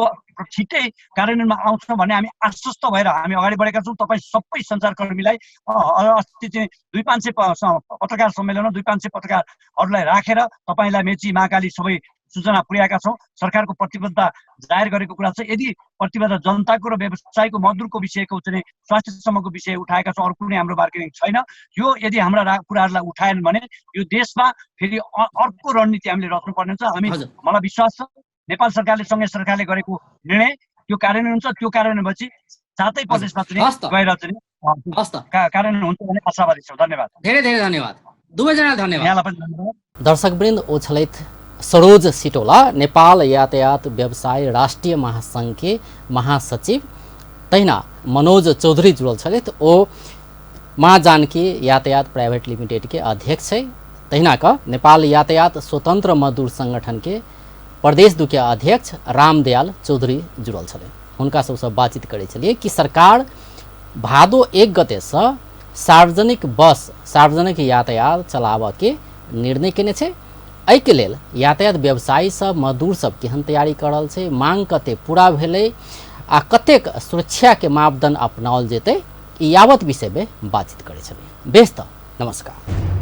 छिट्टै कार्यान्वयनमा आउँछ भन्ने हामी आश्वस्त भएर हामी अगाडि बढेका छौँ। तपाईँ सबै सञ्चारकर्मीलाई अस्ति चाहिँ 200-500 पत्रकार सम्मेलनमा 200-500 पत्रकारहरूलाई राखेर तपाईँलाई मेची महाकाली सबै सूचना पुर्याएका छौँ। सरकारको प्रतिबद्धता जाहेर गरेको कुरा छ। यदि प्रतिबद्धता जनताको र व्यवसायको मजदुरको विषयको चाहिँ स्वास्थ्यसम्मको विषय उठाएका छौँ, अरू कुनै हाम्रो बार्गेनिङ छैन। यो यदि हाम्रा कुराहरूलाई उठाएन भने यो देशमा फेरि अर्को रणनीति हामीले रच्नुपर्ने हुन्छ। हामी मलाई विश्वास छ नेपाल सरकारले सङ्घीय सरकारले गरेको निर्णय त्यो कार्यान्वयन हुन्छ। त्यो कार्यान्वयन भएपछि सातै प्रदेशमा चाहिँ गएर चाहिँ हस् त कार्यान्वयन हुन्छ भन्ने आशावादी छौँ। धन्यवाद, धेरै धेरै धन्यवाद दुवैजनालाई। धन्यवाद यहाँलाई पनि धन्यवाद। दर्शकवृन्द, ओ छलथि सरोज सिटोला, नेपाल यातायात व्यवसाय राष्ट्रिय महासंघ के महासचिव। तहिना मनोज चौधरी जुड़ल छलथि, ओ माँ जानकी यातायात प्राइवेट लिमिटेड के अध्यक्ष छै। तहिना क नेपाल यातायात स्वतंत्र मजदूर संगठन के प्रदेश 2 के अध्यक्ष रामदयाल चौधरी जुड़ल छलै। हुनका सबसँ बातचीत करै छलियै कि सरकार भादो 1 गतेसँ सार्वजनिक बस सार्वजनिक यातायात चलाबऽके निर्णय केने छै। एहिके लेल यातायात व्यवसायी सब मजदूर सब केहन तैयारी कर रहल छै, मांग कते पूरा भेलै आ कतेक सुरक्षाके मापदंड अपनाओल जेतै, ई यावत विषयमे बातचीत करै छलियै। बेस त नमस्कार।